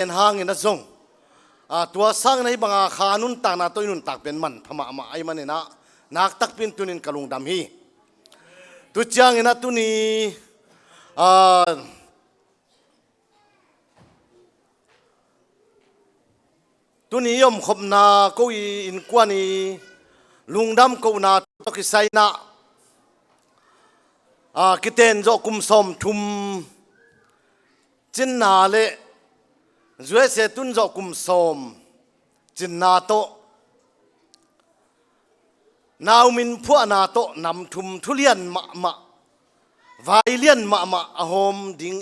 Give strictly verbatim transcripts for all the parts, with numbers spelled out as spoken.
pen hangin a zong, a, tua sangin a hih banga kha nuntakna tawh i nuntak pen manpha mahmah ahih manin ah, naktakpi in tunin ka lungdam hi. Tu ciangin ah tuni, a, tuni i omkhopna ko i innkuan i lungdam kohna tawh kisai in ah, a, kiten zawh kum sawmthum cinna le U S A tun zawh kum sawm cinna tawh, nau min phuahna tawh nam thum, thu lian mahmah, vai lian mahmah a hawm ding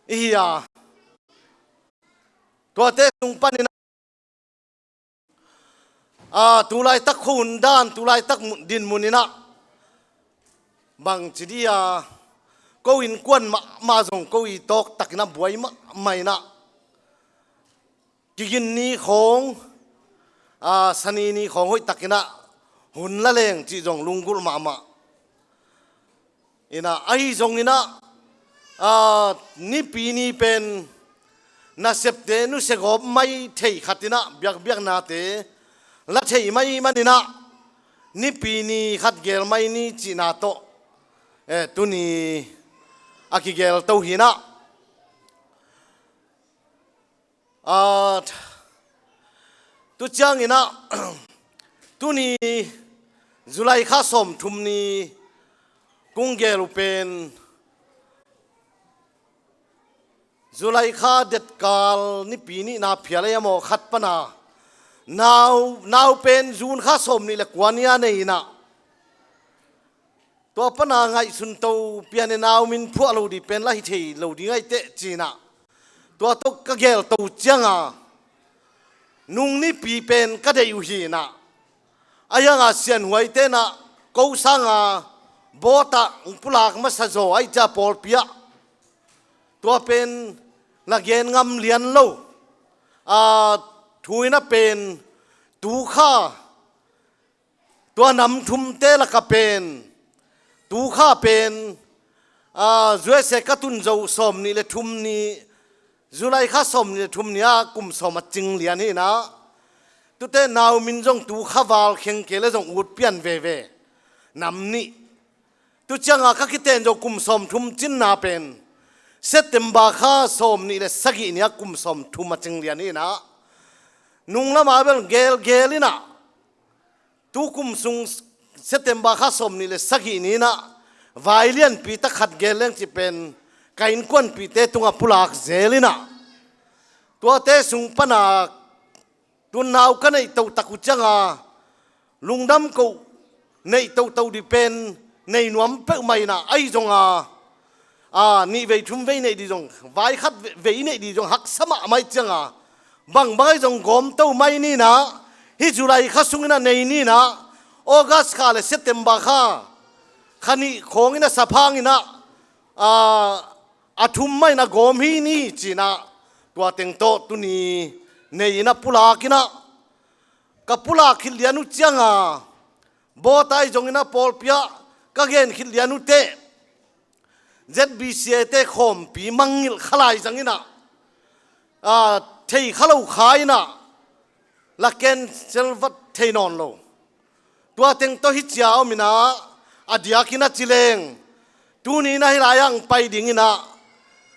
i hi a, tuate sung panin ah, tulaitak khuahun dan, tulaitak mu-, dinmun in ah, bangci dih a, ko innkuan mahmah zong ko i tawktakin ah buai mahmah in ah, Kigin ni khawng, a, Sani ni khawng hoihtakin ah hun la leng cih zong lunggulh mahmah. In ah, ahi zongin ah, a, Nipi ni pen nasepte nusia gawp mai thei khat in ah, biakbiaknate la thei mai manin ah, Nipi ni khat gel mai ni cihna tawh, eh, tuni a kigelto hi in ah. A, tu ciangin ah, tuni July kha sawmthum ni kong gel uh pen, July kha detkal Nipi nihna phial ei a maw khat pana, nau, nau pen June kha sawmnih le kua ni a nei in ah, tua pana ngaihsun to pian e, nau min phuah lo ding pen la hi thei lo ding ahi teh ci in ah, tua tawh ka gelto cianga, nung Nipi pen ka deih uh hi in ah, a hianga sianhuaite in ah ko sanga bawtah hong pulak masa zaw ahi cia pawlpi ah, tua pen la gen ngam lian lo. A, thu in ah pen tu kha, tua nam thumte laka pen, tu kha pen, a, U S A ka tun zawh sawmnih le thum ni, July kha sawmnih le thum ni a kum sawm a cing lian hi in ah, tute nau min zong tu kha val kheng kei le zong ut pian veve. Nam nih. Tu cianga ka kiten zawh kum sawmthum cinna pen, September kha sawmnih le sagih ni a kum sawmthum a cing lian hi in ah, nung lama bel gelgel in ah, tu kum sung September kha sawmnih le sagih ni in ah, vai lianpi tak khat gel leng cih pen ka innkuanpihte tungah pulak zel in ah, tuate sung pana tun nau ka neih tohtak uh cianga, lungdam koh neih toto ding pen nei nuam peuhmah in ah, ahi zonga, a, nih vei thum vei neih ding zong, vai khat ve-, vei neih ding zong haksa mahmah ahi cianga, bangbang ahi zong gawmto mai ni in ah, hih July kha sungin ah nei ni in ah, August kha le September kha, kha nih khawngin a sap hangin ah, a, a thum mah in a gawm hi ni ci in ah, tua teng tawh tuni nei in ah pulak in ah, ka pulak khit lian uh cianga, bawtah ahi zongin ah pawlpi ah ka gen khit lian uh teh, Z B C A te khawmpi mangngilh kha lai zangin ah, a, thei kha lo kha in ah, la cancel vat thei nawn lo. Tua teng tawh hi cia om in ah, a diakin a ci leng, tuni in ah hih lai-ah hong pai dingin ah,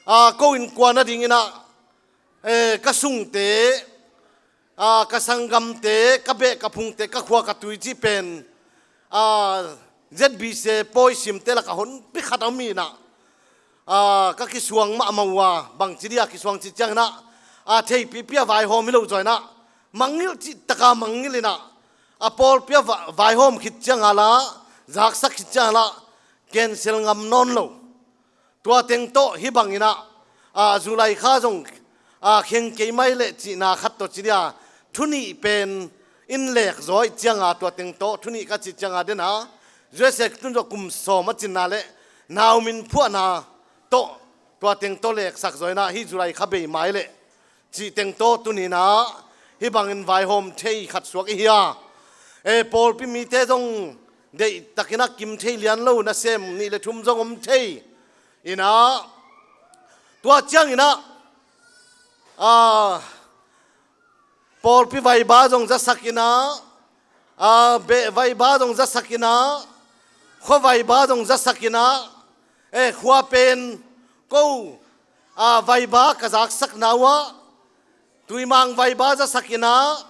a, ko innkuan a dingin ah, eh, ka sungte, a, ka sanggamte, ka beh ka phungte, ka khua ka tui cih pen, a, Z B C A pawi simte laka honpi khat a om hi in ah, a, ka kisuang mahmah uh a, bangci dih a kisuang cih ciangin ah, a, theipipi a vaihawm hi lo zaw in ah, mangngilh cih taka mangngilh in ah, a pawlpi a va-, vaihawm khit cianga la, zaksak khit cianga la, cancel ngam nawn lo. Tua teng tawh hih bangin ah, a, July kha zong, a, kheng kei mai leh cihna khat tawh ci dih a, thu nih pen in lek zaw ahi cianga, tua teng tawh thu nih ka cih cianga den a, U S A tun zawh kum sawm a cinna le nau min phuahna tawh, tua teng tawh leksak zaw in ah, hih July kha bei mai leh cih teng tawh tuni in ah hih bangin vaihawm thei khat suak i hi a. E, pawlpi mite zong deihtakin a kim thei lian lo nasem nih le thum zong om thei in ah, tua ciangin ah a, pawlpi vaiba zong zasak inah, a, beh vaiba zong zasak inah, khua vaiba zong zasak inah, e, khua pen ko, a, vaiba ka zaksakna uh ah, Tuimang vaiba zasak inah,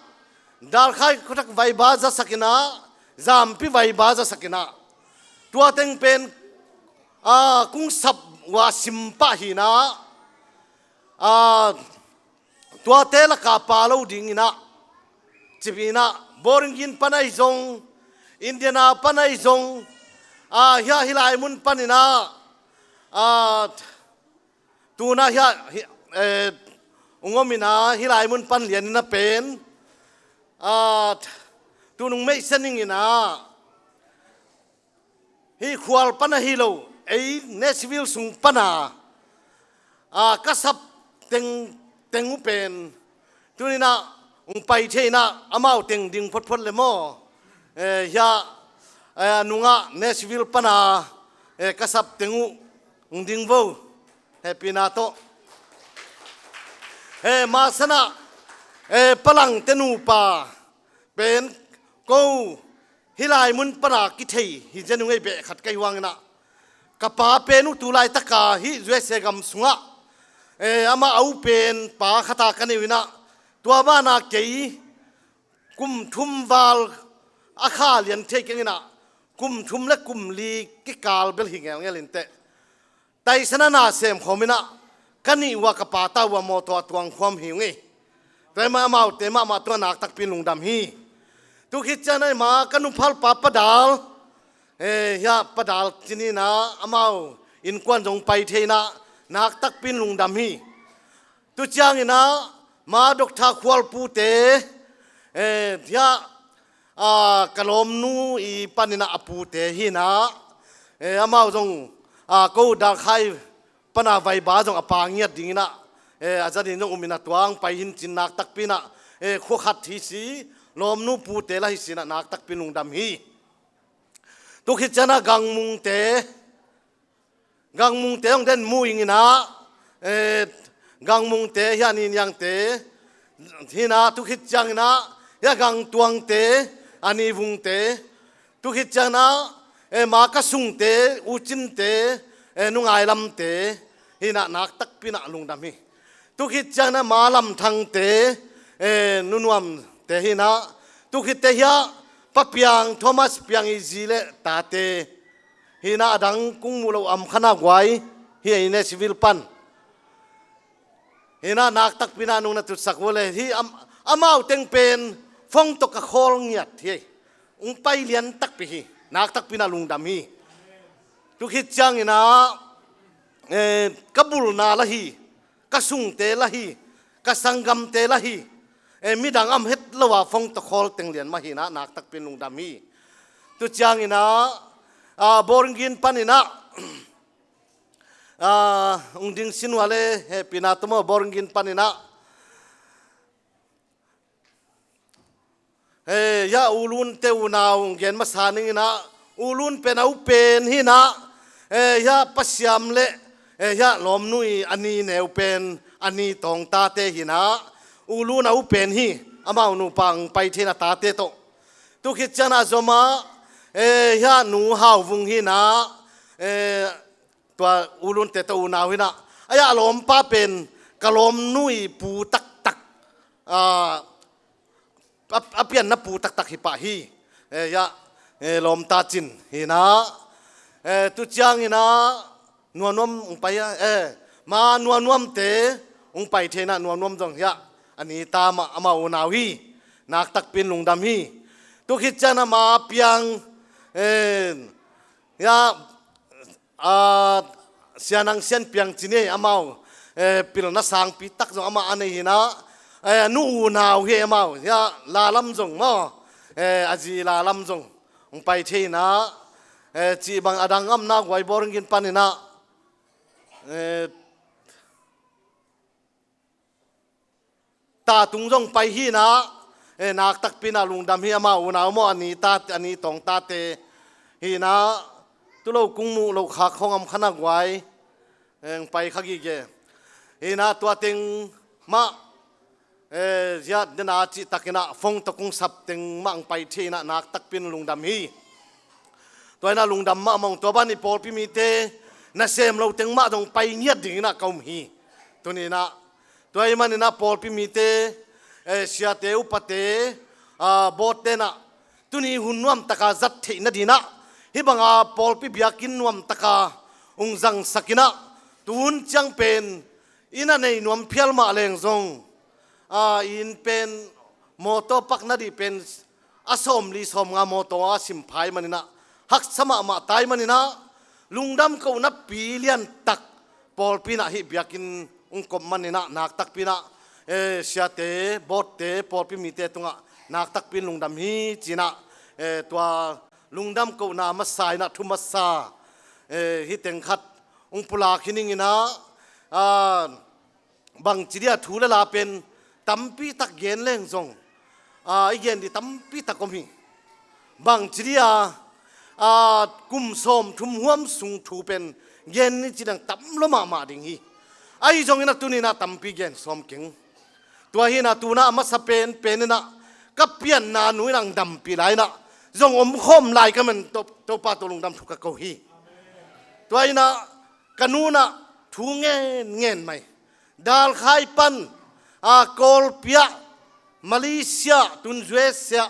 Dalkhai khuathak vaiba zasak inah, Zampi vaiba zasak inah, tua teng pen, a, kung sap uh ah simpah hi inah, a, tuate laka pa lo ding inah, cip inah, Bowring Green pan ahi zong, Indiana pan ahi zong, a, hia hih lai mun pan inah, a, tunah hia, hia, eh, ung om inah, hih lai mun pan lian inah pen, a, tunung meihsia ning inah, hih khual pan ahi lo, ei Nashville sung pana, a, ka sap teng, teng uh pen, tuni inah ung pai thei inah, amau teng ding photphot le maw. E, hia, e, nungah Nashville pana, e, ka sap teng uh ung ding vo. Hehpihna tawh. E, ma sanah, e, Palangte nupa pen ko hih lai mun pana kithei hi zen ung ei, beh khat ka hi uh hang inah. Ka pa pen uh tu laitaka hih U S A gam sungah, e, amah a u pen pa khata ka nei uh inah, tua banah kei kum thum val a kha lian thei keng inah, kum thum le kum li kikal bel hi ngelngel inteh. Taisan a na sem khawm inah, ka nih uh ah ka pa ta uh ah mawtaw a tuang khawm hi ung ei. Tua hi mah amaute mahmah tungah nak takpi in lungdam hi. Tu khit ciang inah ma ka nuphalpa Pa Dal, e, hia Pa Dal ci ni inah, amau innkuan zong pai thei inah, nak takpi in lungdam hi. Tu ciang inah ma Doctor Khual pute, e, hia, a, ka lawmnu i pan inah a pute hi inah, e, amau zong, a, ko Dalkhai pana vaiba zong a pa ngiat ding inah, e, a za ding zong um inah, tua ung pai hi in ci in nak takpi inah, e, khua khat hi si, lawmnu pute lah hi si inah, nak takpi in lungdam hi. Tu khit ciang inah Gangmungte, Gangmungte hong den mu ing inah, e, Gangmungte, hia Ni Niangte hi inah, tu khit ciang inah hia Gangtuangte, a Ni Vungte, tu khit ciang inah, e, ma ka sungte, U Cinte, e, Nu Ngai Lamte hi inah, nak takpi inah lungdam hi. Tu khit ciang inah ma Lam Thangte, e, Nu Nuamte hi inah, tu khitte hia Pa Piang, Thomas Piang i zi le tate hi inah, a dang kung muh loh a om kha na guai hi ei, Nashville pan hi inah, nak takpi inah nung na tutsak uh le hi am-, amau teng pen phone tawh ka khawl ngiat hi ei. Ung pai lian takpi hi, nak takpi inah lungdam hi. Tu khit ciang inah, e, ka bulna lah hi, ka sungte lah hi, ka sanggamte lah hi, e, midang a om het lo a phone tawh khawl teng lian mah hi inah, nak takpi in lungdam hi. Tu ciang inah, a, Bowring Green pan inah, a, ung ding sin uh ah le, hehpihna tawh maw, Bowring Green pan inah, e, hia U Lunte unau ung gen masa ning inah, U Lun pen a u pen hi inah, e, hia Pa Siam le, e, hia lawmnu i a ni neu pen a ni tawng tate hi inah, U Lun a u pen hi, amau nupa ung pai thei inah tate tawh. Tu khit ciang inah a zom ah, e, hia Nu Hau Vung hi inah, e, tua U Lunte tawh unau hi inah, a hia a lawmpa pen ka lawmnu i pu taktak, a, a, a pianna pu taktak hi pah hi. E, hia, e, Lawmta Cin hi inah, e, tu ciang inah Nuanuam ung pai a, e, ma Nuanuamte ung pai thei inah, Nuanuam zong hia a ni ta mah, amau unau hi, nak takpi in lungdam hi. Tu khit ciang inah ma Piang, e, hia, a, Sianang Sian Piang ci ni ei, amau, e, pilna sangpi tak zong amah a nei hi inah, e, nu unau hi amau, hia La Lam zong maw, e, a zi La Lam zong ung pai thei inah, e, cih bang a dang a om na guai, Bowring Green pan inah, e, Tatung zong pai hi inah, e, nak takpi inah lungdam hi, amah unau maw, a ni ta, a ni tawng tate hi inah, tu lo kung muh loh khak khawng a om kha na guai, e, ung pai kha gige hi inah, tua teng mah Eh, ziat dena cihtakinah fong tawh kong sap teng mah ang pai thei inah naktakpin lungdam hi. Tua inah lungdam mahmah ung. Tua ban i pawlpi mite nasem lo teng mah dong pai ngiat dinginah ka um hi. Tuninah tua i maninah pawlpi mite, eh, siate upate, ah, bawtte inah tuni hun nuamtaka zat theih nadinah hih banga pawlpi biakinn nuamtaka ung zangsakinah tuhun ciang pen inn a nei nuam phial mah leng zong, a, inn pen mawtaw pak nadih pen a sawmli sawmnga mawtaw a sim phai maninah haksa mahmah tai maninah lungdam kohna pi liantak pawlpi inah hih biakinn ung kop maninah naktakpi inah, eh, siate bawtte pawlpi mite tungah naktakpi in lungdam hi cinah, eh, tua lungdam kohna masa inah thu masa, eh, hih teng khat ung pulak hi ninginah, a, bangci dia thu le la pen tampi tak gen leng zong, a, i gen di tampi tak om hi. Bangci dia, a, kum sawm thum huam sung thu pen gen ni ci dang tam lo mahmah ding hi. Ahi zongin a tuninah tampi gen sawm keng. Tua hinah tunah a masa pen peninah ka pianna nu inah ang dampih lai inah zong omkhawm lai ka men To-, Topa tawh lungdam thu ka ko hi. Tua inah ka nu inah thu ngen ngen mai. Dalkhai pan, a, Kawlpi ah, Malaysia, tun U S A ah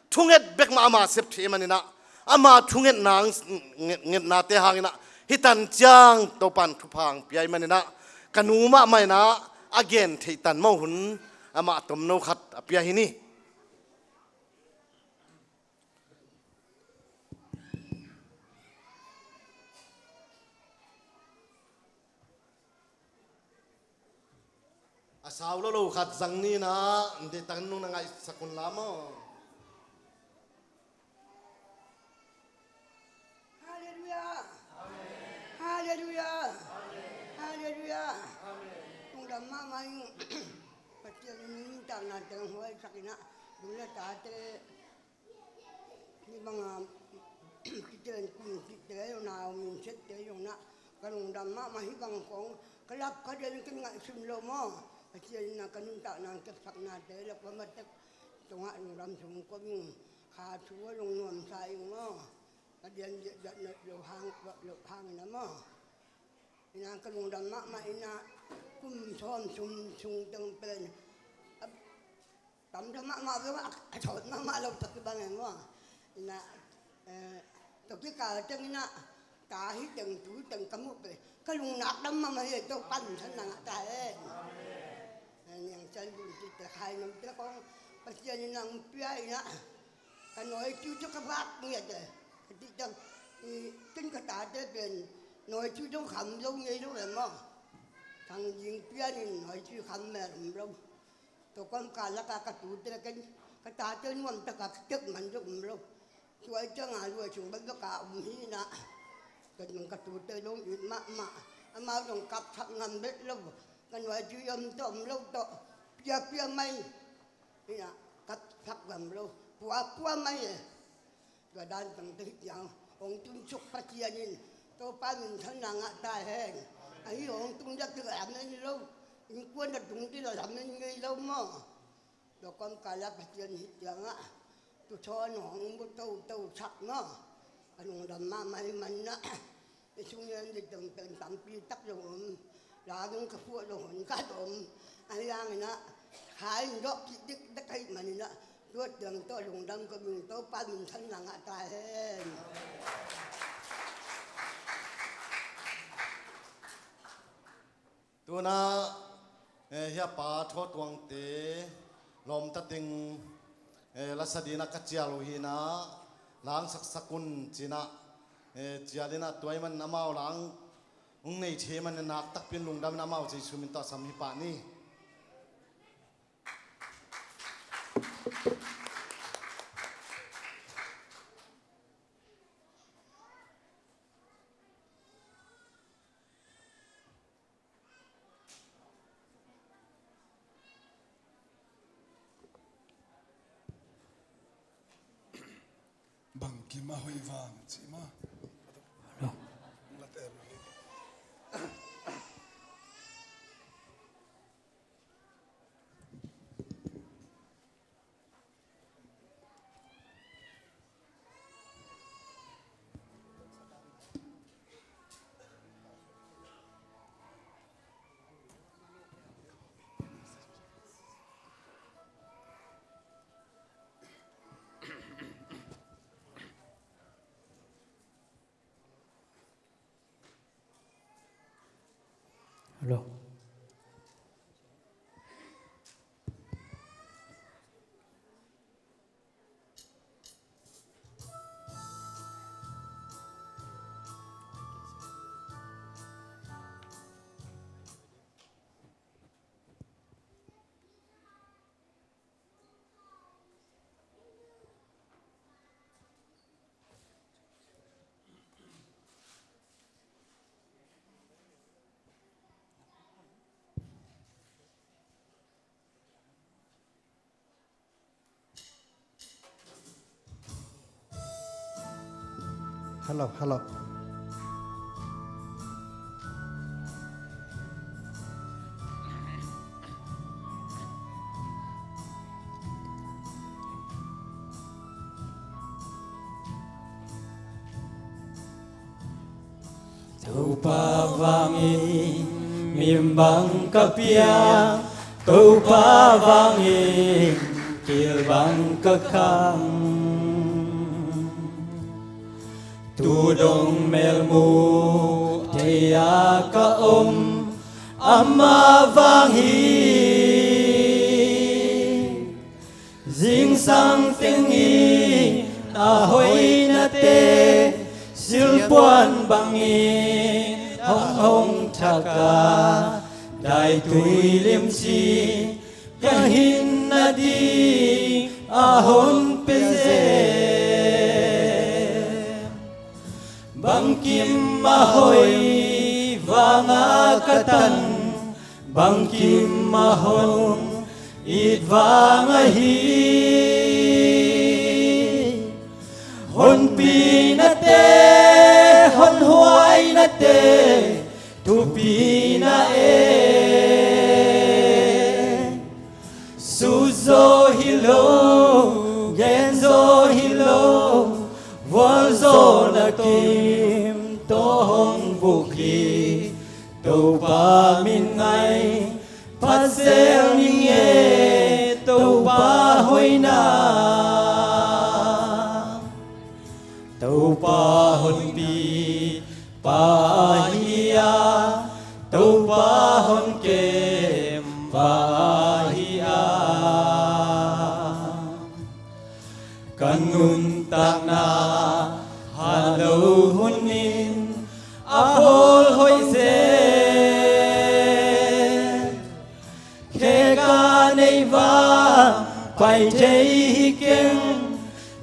thunget bek mah ama sep thei maninah ama thungetna ang, nget, ngetnate hanginah hih tan ciang Topan thupha ang pia i maninah ka nu mahmah inah a gen theih tan mawh hun amah tomno khat a pia hi ni. A sau lo lo khat zang ni inah, deihtak nung na ngaihsak un la maw. Halleluiah. Halleluiah. Halleluiah. Lungdam mahmah ing. Pathian in nuntakna teng huaisak inah, nu le tate hih banga kiten kum kite zong, nau min sette zong inah ka lungdam mahmah. Hih bang kong ka lap ka den ken ngaihsun lo maw. Pathian inah ka nuntakna ang kepsaknate lak va matek tungah lungdam sung kong ing. Kha thu a lungnuamsa ing maw. Ka den diahdiah lo hang, lo hang inah maw. Inah ka lungdam mahmah inah kum sawm sung, sung teng pen a tamta mahmah lo, a, a sawt mahmah lo tak kibang e maw. Inah, eh, tua kikal teng inah ta hi teng tu teng ka muh pen ka lungnak dam mahmah hi. Topa minthanna ngah ta hen. Eh, niang san dun ti te khai nom te kong Pathian inah ang pia inah ka nawitui tawh ka vak ngiat e. Ka cih ciang, i, ken ka tate pen nawitui tawh kham zo ngei lo e maw. Thang Ding Pian in nawitui kham mel om lo. Tua kawmkal lakah ka tute ken ka tate nuamtaka kitek man zong om lo. Tua i cianga luai sung bekbeka om hi inah ka, ka tute zong it mahmah. Amau zong kapsak ngam vet lo. Ka nawitui om tawh om lo tawh piapia mai. Inah kapsak ngam lo, puapua mai e. Tua dan tangte hih ciang hong tunsuk Pathian in Topa minthanna ngah ta hen. Ahi hong tung dek dek lamen lo, innkuan a tung dek lamen ngei lo maw. Tua kawmkal ah Pathian hih ciangah tua thawn hong mu toto sak maw. Ka lungdam mahmah ih manah i sung in a ditong pen tampi tak zong om. La dong ka phuah lo hun khat om. Ahi hangin ah kha in zawh kik dikdek ahih manin ah tua tiang tawh lungdam ka bing, Topa minthanna ngah ta hen. Tuna, eh, hia pa Thaw Tuangte lawmta teng, eh, lasa dinah ka cial uh hinah langsaksak un cinah, eh, cial inah tua ih man amau lang hong nei thei manin nak takpi in lungdam in amau Jesu min tawh sam hi pah ni. Bangkim a hoih vang cih maw? Hello. Lat em hi. lo. Hello, hello. Topa vangin min bang ka piak, Topa vangin kil bang ka khang. Tu dong melmu thei-a ka om, ama vang hi. Zingsang tengin a hoinate, silpuan bangin a hong thak a, daitui limci ka hinna ding a hong pia zel. Bangkim a hoi vanga ka tang, bangkim a hong it vanga hi. Honpinate, honhuainate, thupina e. Sut zaw hi lo, gen zaw hi lo, vualzawhna kim tawh hong buk hi. Topa min ngai, phat zel ning e, Topa hoina. Topa honpi pa ahi a, Topa honkem pa ahi a, ka nuntakna hat lo hunin a bawl hoih zel. Kheka nei vang pai thei hi keng,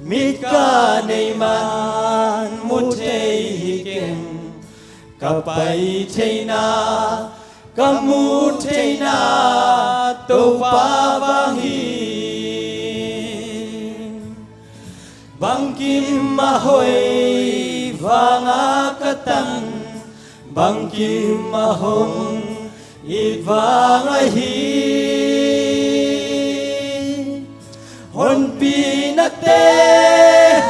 mitka nei man mu thei hi keng. Ka pai theina, ka mu theina Topa vang hi. Bangkim a hoi vanga ka tang, bangkim a hong it vanga hi. Honpinate,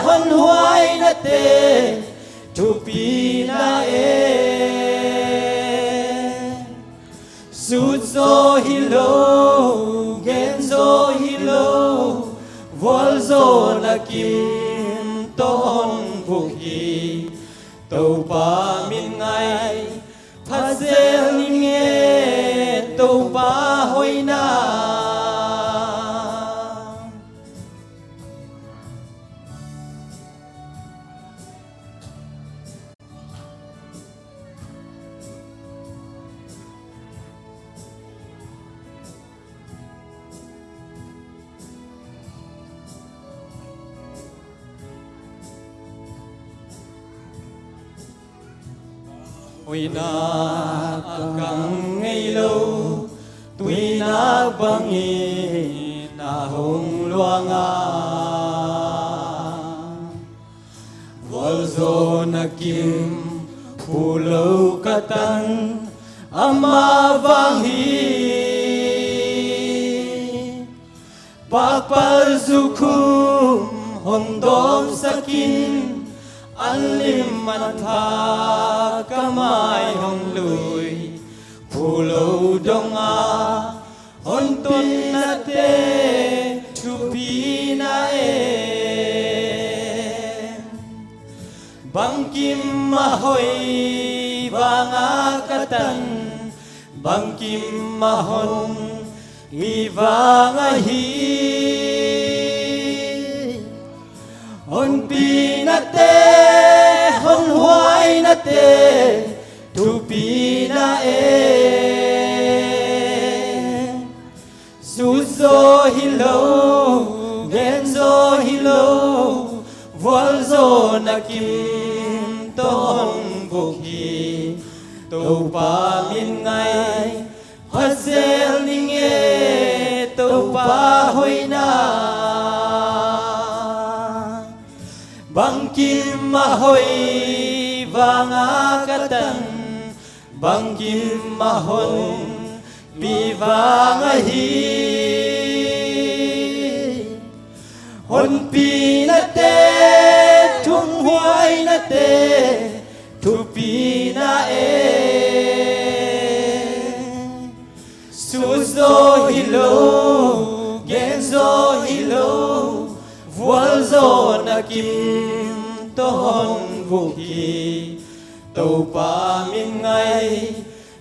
honhuainate, thupina e. Sut zaw hi lo, gen zaw hi lo, vualzawhna kim tawh hong buk hi. Topa min ngai, phat zel ning e, Topa hoina. Hoihna a kang ngei lo, tuinak bangin a hong luang a, vualzawhna kim phu lo ka tang, ama vang hi. Pakpal zukhum hong dawmsak in, an lim an pha ka mai hong lui, phu lo dong a hong tunnate thupina e. Bangkim a hoi vanga ka tang, Bangkim mah honpi vang ahi, honpinate, honhuainate, thupina e. Sutzaw hi lo, genzaw hi lo, vualzawhna kim tawh hong vuk hi. Topa min ngai, phazel ning e, Topa hoihna. Bangkim mah hoih vanga ka tan, bangkim mah honpi vang ahi. Honpinate, thunhuainate, thupina e. Sutzaw hi lo, genzaw hi lo, vualzawhna kim tawh hong vuk hi. Topa min ngai,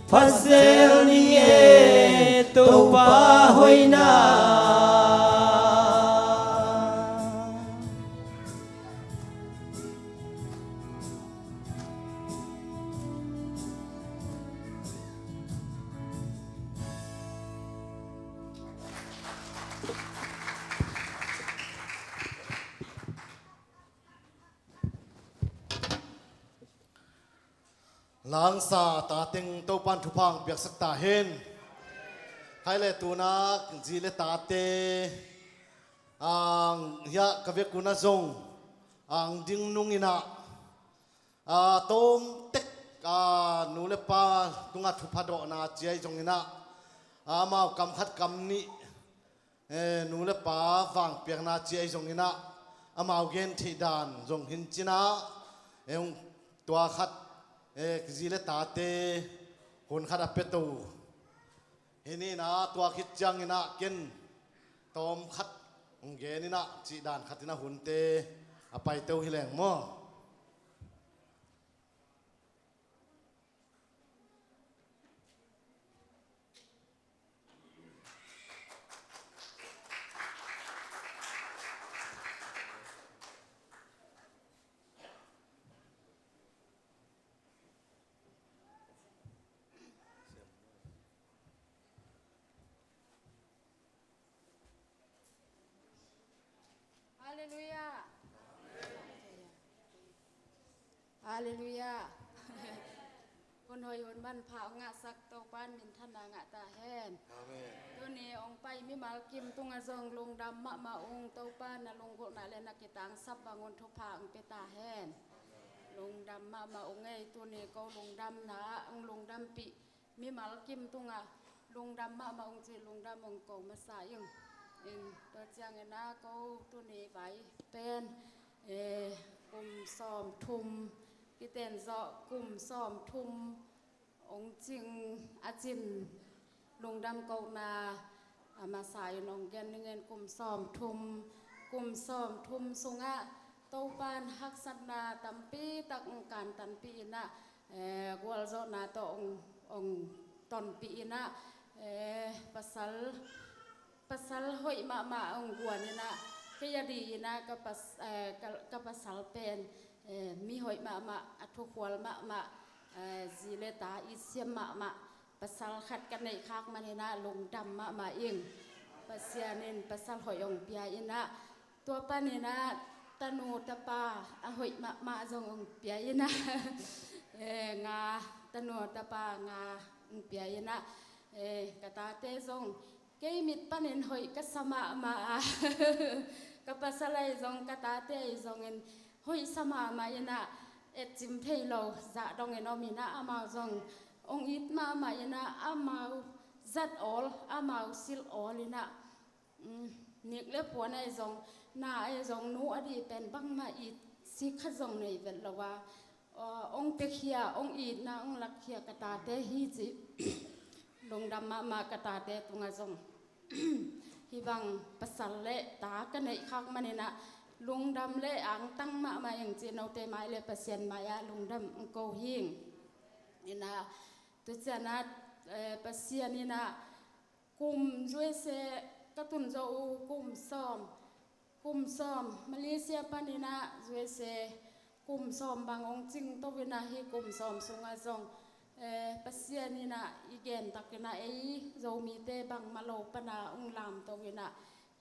phazel ning e, Topa hoihna. Langsa ta teng Topan thupha hong piaksak ta hen. Khai le tuna zi le tate ang hiah ka vekun ah zong ang ding nung inah, a, tawm tek, a, nu le pa tungah thupha dawhna ci ahi zong inah, a, amau kam khat kam nih, e, nu le pa vangpiakna ci ahi zong inah, amau gen theih dan zong hin cinah, e, hong tua khat, e, zi le tate hun khat a pia to. Hi ni inah tua khit ciang inah ken tawm khat hong gen inah cih dan khat inah hunte a pai to hi leng maw? Halleluiah. Halleluiah. Hun hoih hun manpha hong ngahsak Topa in minthanna ngah ta hen. Amen. Tuni hong pai mimal kim tungah zong lungdam mahmah ung, Topa na lunggulhna le na kitangsap bang un thupha hong pia ta hen. Lungdam mahmah ung ei, tuni ko lungdamna ah hong lungdampih mimal kim tungah lungdam mahmah ung ci, lungdam hong ko masa ing. In tua ciangin ah ko tuni vai pen, eh, kum sawmthum, kiten zawh kum sawmthum hong cing a cin lungdam kohna a masa in hong gen ning in, kum sawmthum, kum sawmthum sungah Topa in haksatna tampi tak hong kantanpih inah, eh, gualzawhna tawh hong, hong tonpih inah, eh, pasal, pasal hoih mahmah hong guan inah, kei a di inah ka pas-, eh, ka, ka pasal pen, eh, mi hoih mahmah, a thukhual mahmah, eh, zi le ta itsiam mahmah pasal khat ka neih khak man inah lungdam mahmah ing. Pasian in pasal hoih hong pia inah, tua pan inah tanu tapa a hoih mahmah zong hong pia inah, eh, nga, tanu tapa nga hong pia inah, eh, ka tate zong kei mit panin hoih ka sa mahmah a, ka pasal ahi zong ka tate ahi zongin hoih sa mahmah inah, etcim thei lo zah dongin om inah, amau zong hong it mahmah inah, amau zat awl, amau silh awl inah, um, nik le puan ahi zong, na ahi zong, nu a dih pen bangmah it sik khat zong nei vet lo a, aw, hong piakhia, hong itna, hong lakkhia ka tate hi cih lungdam mahmah ka tate tungah zong. Hih bang pasal le ta ka neih khak man inah lungdam le angtang mahmah ing cih note mai le Pasian mai-ah lungdam hong ko hi ing. Inah, tu cianah Eh, Pasian in ah kum U S A ka tun zo uh kum sawm, kum sawm, Malaysia panin ah U S A kum sawm bang hong cingto in ah, hih kum sawm sungah zong, eh, Pasian in ah i gen takin ah ei Zomite bangmah lo pana hong lamto in ah,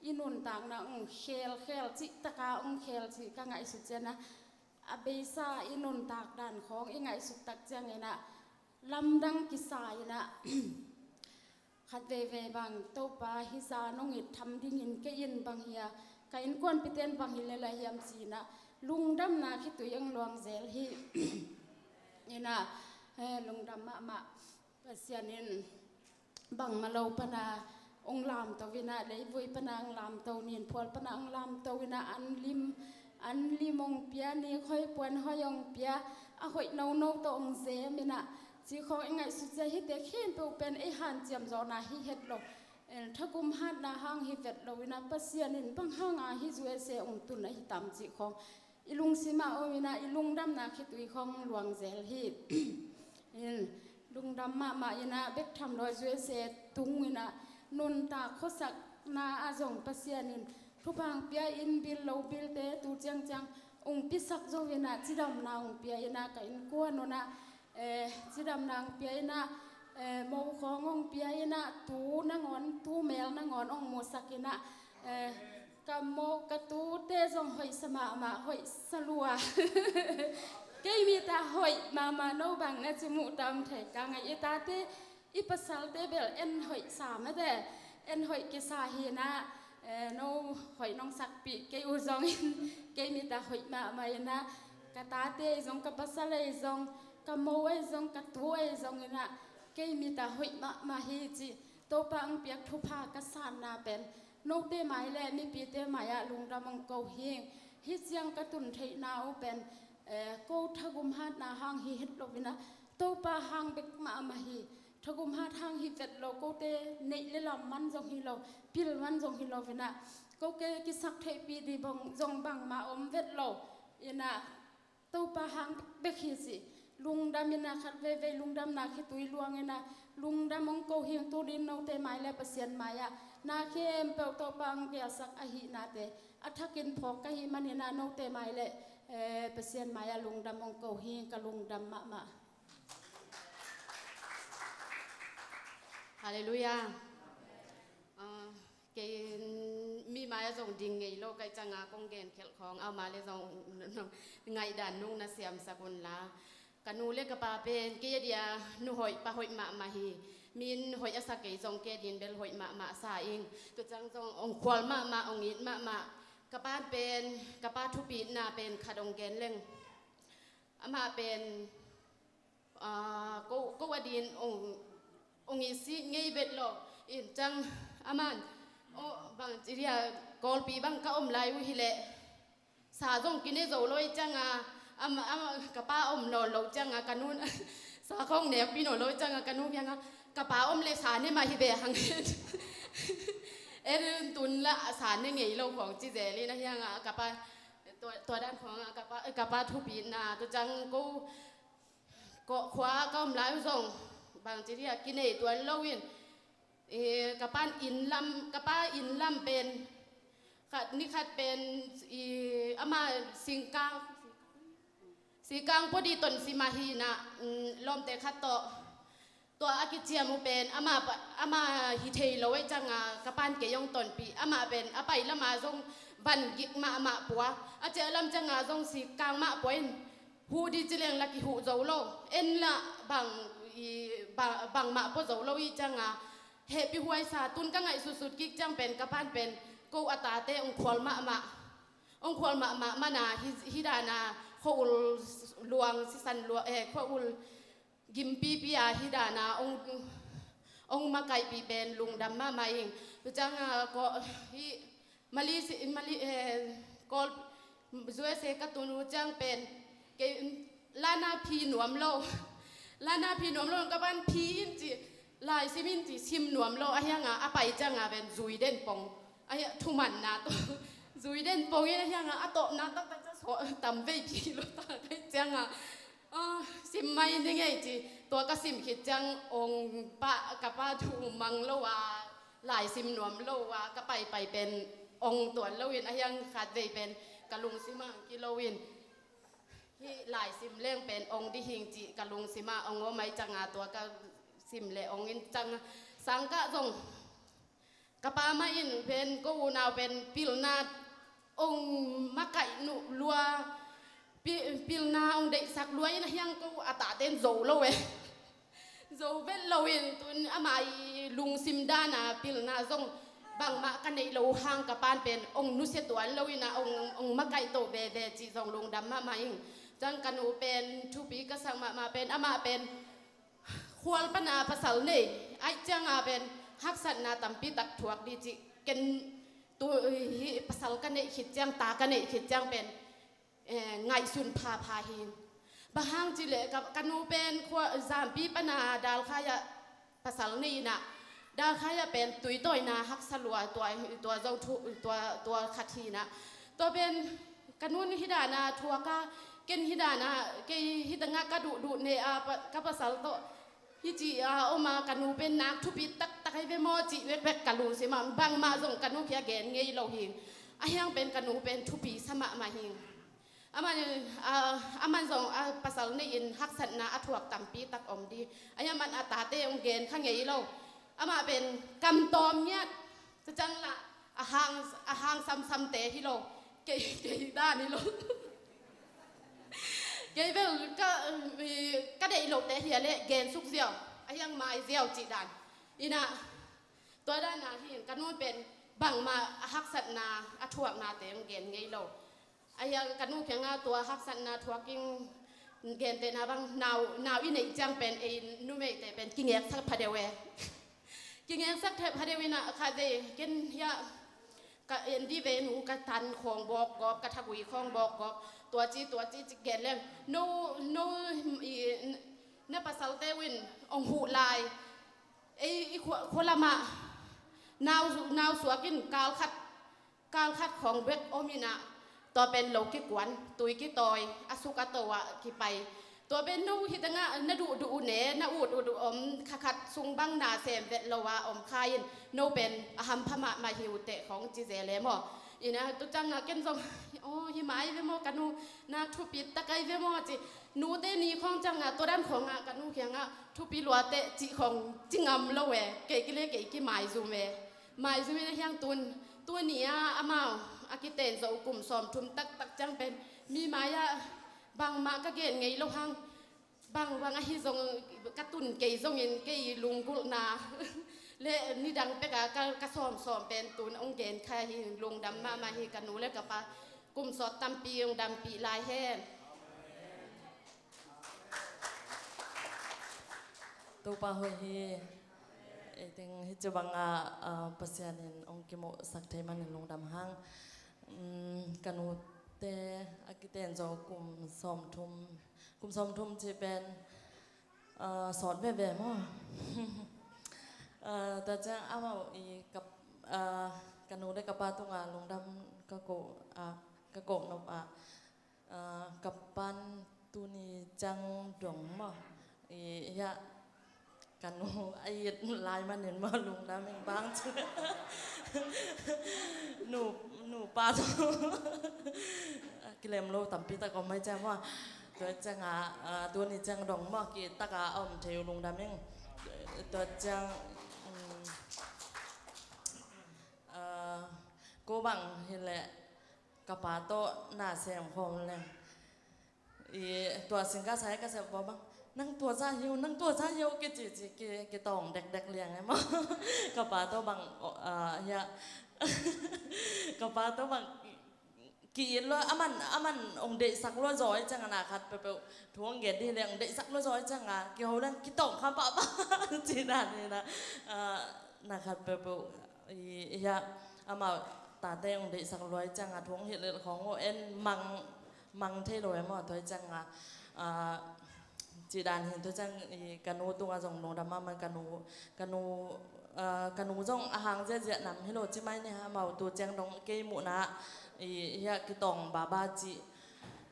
i nuntakna hong khelkhel cih taka hong khel cih ka ngaihsut ciangin ah, a beisa i nuntak dan khawng i ngaihsut tak ciangin ah lamdang kisa in ah, khat veivei bang, Topa, hih zan hong it tham dingin kei in bang hi a, ka innkuanpite in bang hi lel a hiam ci in ah, lungdamna khitui hong luang zel hi. In ah, eh, lungdam mahmah. Pasian in bangmah lo pana hong lamto in ah, leivui pana hong lamto, ninphual pana hong lamto in ah, an lim, an lim hong pia, nik hoih puan hoih hong pia, a hoih nono tawh hong zem in ah, cih khawng i ngaihsut ciang hihte khempeuh pen ei hanciam zawhna hi het lo. Eh, thagum hatna hang hi vet lo in ah, Pasian in bang hanga hih U S A hong tun ahi tam cih khawng i lungsim ah om in ah, i lungdamna khitui khawng luang zel hi. In, lungdam mahmah in ah, bek tham lo, U S A tung in ah, nuntak khuasakna ah zong Pasian in thupha hong pia in, bil lo bilte tu ciangciang hong piasak zo in ah, cidamna hong pia in ah, ka innkuan un ah, eh, cidamna hong pia in ah, eh, mo khawng hong pia in ah, tu nangawn, tu mel nangawn hong musak in ah, eh, ka mo, ka tute zong hoihsa mahmah, hoihsa lua. Kei mi ta hoih mahmah, no bang na ci muh tam thei ka ngai. I tate, i pasalte bel en hoihsa mate, en hoih kisa hi in ah, eh, no hoih nong sakpih kei uh zongin, kei mi ta hoih mahmah in ah, ka tate ahi zong, ka pasal ahi zong, ka mo ahi zong, ka tu ahi zong in ah, kei mi ta hoih mahmah hi ci. Topa hong piak thupha ka sanna pen note mai le mipite mai ah lungdam hong ko hi. Hih ciang ka tun theihna uh pen, eh, ko thagum hatna hang hi het lo in ah, Topa hang bek mahmah hi. Thagum hat hang hi vet lo, kote neih le lam man zong hi lo, pil man zong hi lo in ah, ko ke kisak theihpih ding bang zong bangmah om vet lo in ah, Topa hang bek hi ci. Lungdam in ah, khat veivei lungdamna khitui luang in ah, lungdam hong ko hi. Tu ding note mai le Pasian mai ah na khempeuh Topa hong gelsak ahihnate a thakin phawk ka hih manin ah, note mai le, eh, Pasian mai ah lungdam hong ko hi. Ka lungdam mahmah. Halleluiah. Ah, kei mi mai ah zong ding ngei lo ka hih ciangin kong gen khelh khawng, ama le zong ngaihdan nung na siamsak un la. Ka nu le ka pa pen kei a dia nu hoih pa hoih mahmah hi. Mi in hoih a sa kei zong kei din bel hoih mahmah sa ing. Tua ciang zong hong khual mahmah, hong it mahmah. Ka pa pen, ka pa thupitna pen khat hong gen leng. Amah pen, ah, ko, ko a din hong, hong it si ngei vet lo. In ciang aman, oh, bang ci dia, Kawlpi bang ka om lai uh hi leh, sa zong kine zo lo ahih ciangin, am, am, ka pa om nawn lo ciangin, ka nu in sa khawng nekpih nawn lo ahih ciangin, ka nu kiangah, ka pa om leh sa ne mah hi ve hang. En tun la sa ne ngei lo khawng ci zel in, ahih hangin ka pa, tua, tua dan khawngin ka pa, ka pa thupitna, tua ciang ko, ko khua ka om lai uh zong, bang ci dia, kinei tuan lo in, eh, ka pa inn lam, ka pa inn lam pen, khat, ni khat pen, i, ama singkang, singkang pawdi tonsim ahi in ah, mm, lawmte khat tawh, tua a kiciam uh pen, ama pa, ama hi thei lo ahih ciangin, ka pa in kei hong tonpih, amah pen, a pai lamah zong van gik mahmah pua, a ciah lam ciangin zong singkang mah pua in, huh ding ci leng la kihuh zo lo. En la bang, i, bang, bangmah pua zo lo ahih ciangin, hehpih huai sa. Tun ka ngaihsutsut kik ciang pen, ka pa in pen, ko a tate hong khual mahmah. Hong khual mahmah man a, hi, hi dan a, khua-ul luang, sisan luang, eh, khua-ul gimpipi a, hi dan a, hong, hong makaihpih pen lungdam mahmah ing. Tua ciangin, ko, hi, Mali si, Mali, eh, Kawl, U S A ka tun uh ciang pen, kei, lana phi nuam lo. Lana phi nuam lo, ka pa in phi in ci, lai sim in ci, sim nuam lo. Ahih hangin, a pai ciangin pen zui den pong. Ahih hangin, thumanna tawh zui den pong in, ahih hangin, a tawpna taktak ciang sawt tam vei phi lo ta ka hih ciangin, Aw, sim mai ni ngei ci. Tua ka sim khit ciang ong pa, ka pa thu mang lo a, lai sim nuam lo a, ka paipai pen ong tuan lo in, a hiang khat vei pen ka lungsim ah ki lo in, hih lai sim leng pen ong dihing ci ka lungsim ah ong om ai ciang a, tua ka sim le ong in ciang a, sang kah zong ka pa mah in pen ko unau pen pilna ong makaih nuh lua, pi-, pilna ong deihsak lua in, a hiang ko a taten zo lo e. Zo vet lo in, tun ama i lungsim dan a pilna zong bangmah ka neih lo hang ka pan pen ong nusia tuan lo in a ong, ong makaih to veve cih zong lungdam mahmah ing. Ciang ka nu pen thupi ka sak mahmah pen, amah pen khual pana pasal nei ai ciang a pen haksatna tampi tak thuak di cih ken tu hi. Pasal ka neih khit ciang, ta ka neih khit ciang pen eh, ngaihsun phapha hi. Bang hang cih leh ka, ka nu pen khua, Zampi pana Dalkhai ah pasal nei in a, Dalkhai ah pen tuitawina haksa lua, tua, tua zong thu, tua, tua khat hi in a. Tua pen ka nun hi dan a thuak a, ken hi dan a, kei hi tangah ka duhduh ne a, pa, ka pasal tawh hi ci a om a, ka nu pen nak thupi taktak ai ve maw cih vekvek ka lungsim ah, bangmah zong ka nu kiang gen ngei lo hi. A hiang pen ka nu pen thupi sa mahmah hi. Aman, ah, aman zong, ah, pasal nei in haksatna a thuak tampi tak om di. A hiang man a tate ong gen kha ngei lo. Amah pen kam tawm ngiat. Tua ciang lah a hang, a hang samsamte hi lo. Kei, kei dan hi lo. Kei bel ka, i, ka deih lote hi a leh gen suk ziau. A hiang mai ziau cih dan. Ina, tua dan a hi ka nu pen bangmah a haksatna a thuaknate ong gen ngei lo. A hiang ka nu kiangah tua haksatna thuak ing gentehna bang nau, nau i neih ciang pen ei numeite pen kingeksak pha deuh e. Kingeksak thep pha deuh in a khat vei ken hiah ka en di ve nu ka tan khawng bawk gawp, ka thagui khawng bawk gawp, tua ci, tua ci, ci gen leng. No, no, i, na pasalte uh in ong huh lai. Ei, i khua, khua lamah nau, nau suak in kal khat, kal khat khawng bek om in a, tua pen lo kikuan, tui kitawi, a suk a to ah kipai. Tua pen no hi tangah na duhduh uh ne, na ut ut uh om, kha khat sung bang na sem vet lo a om kha in, no pen a hampha mahmah hi uh teh khawng ci zel e maw. Ina tu ciangah ken zong, aw, hi mai ve maw ka nu, nak thupi tak ai ve maw ci. Nute ni khawng ciangah, tua dan khawngah ka nu kiangah thupi lua teh cih khawng ci ngam lo e, kei ki le kei ki maizum e. Maizum in a hiang tun, tuni a amau a kiten zo kum sawmthum taktak ciang pen mi mai-ah bangmah ka gen ngei lo hang, bang, bang ahi zong ka tun kei zongin kei lunggulhna le nidang pek a ka, ka sawmsawm pen tun ong gen kha hi. Lungdam mahmah hi ka nu le ka pa, kum sawt tampi ong dampih lai hen. Topa hoih hi. Ei teng hi cu bangah, ah, Pasian in ong kimuhsak thei manin lungdam hang. Um, ka nute a kiten zo kum sawmthum, kum sawmthum ci pen, ah, sawt veve maw? Ah, tua ciang amau i ka, ah, ka nu le ka pa tungah lungdam ka ko, ah, ka ko nop ah, ah, ka pan tuni ciang dong maw? I, hiah ka nu a it lai manin maw lungdam ing bang ci. Nu, nu pa tu kilem lo tampi tak om mai ciang maw? Tua ciangah, ah, tuni ciang dong maw ki takah a om thei uh lungdam ing. Tua ciang, um, ah, ko bang hi leh ka pa tawh na sem khawm leng. I, tua singkasa ka sem khawm bang, nang tua za hi uh, nang tua za hi uh, kici ci, ki, kitawng dekdek liang e maw? Ka pa tawh bang, ah, hiah. Ka pa tawh bang ki-it lua, aman, aman ong deihsak lua zaw i ciang a, na khat peuhpeuh thu ong gen di leng ong deihsak lua zaw i ciang a, kiho leng kitawng kha pahpah. Ci dan hi na, ah, na khat peuhpeuh i, hiah, amau tate ong deihsak lua i ciang a, thu ong hilh lel khawng uh en mang, mang thei lo e maw? Tua i ciang a, ah, ci dan hi. Tua ciang i ka nu tungah zong lungdam mahmah, ka nu, ka nu, ah, ka nu zong a hang ziahziah nam hi lo ci mai ni, amau tu ciang dong kei muhna i, hiah kitawng baba ci.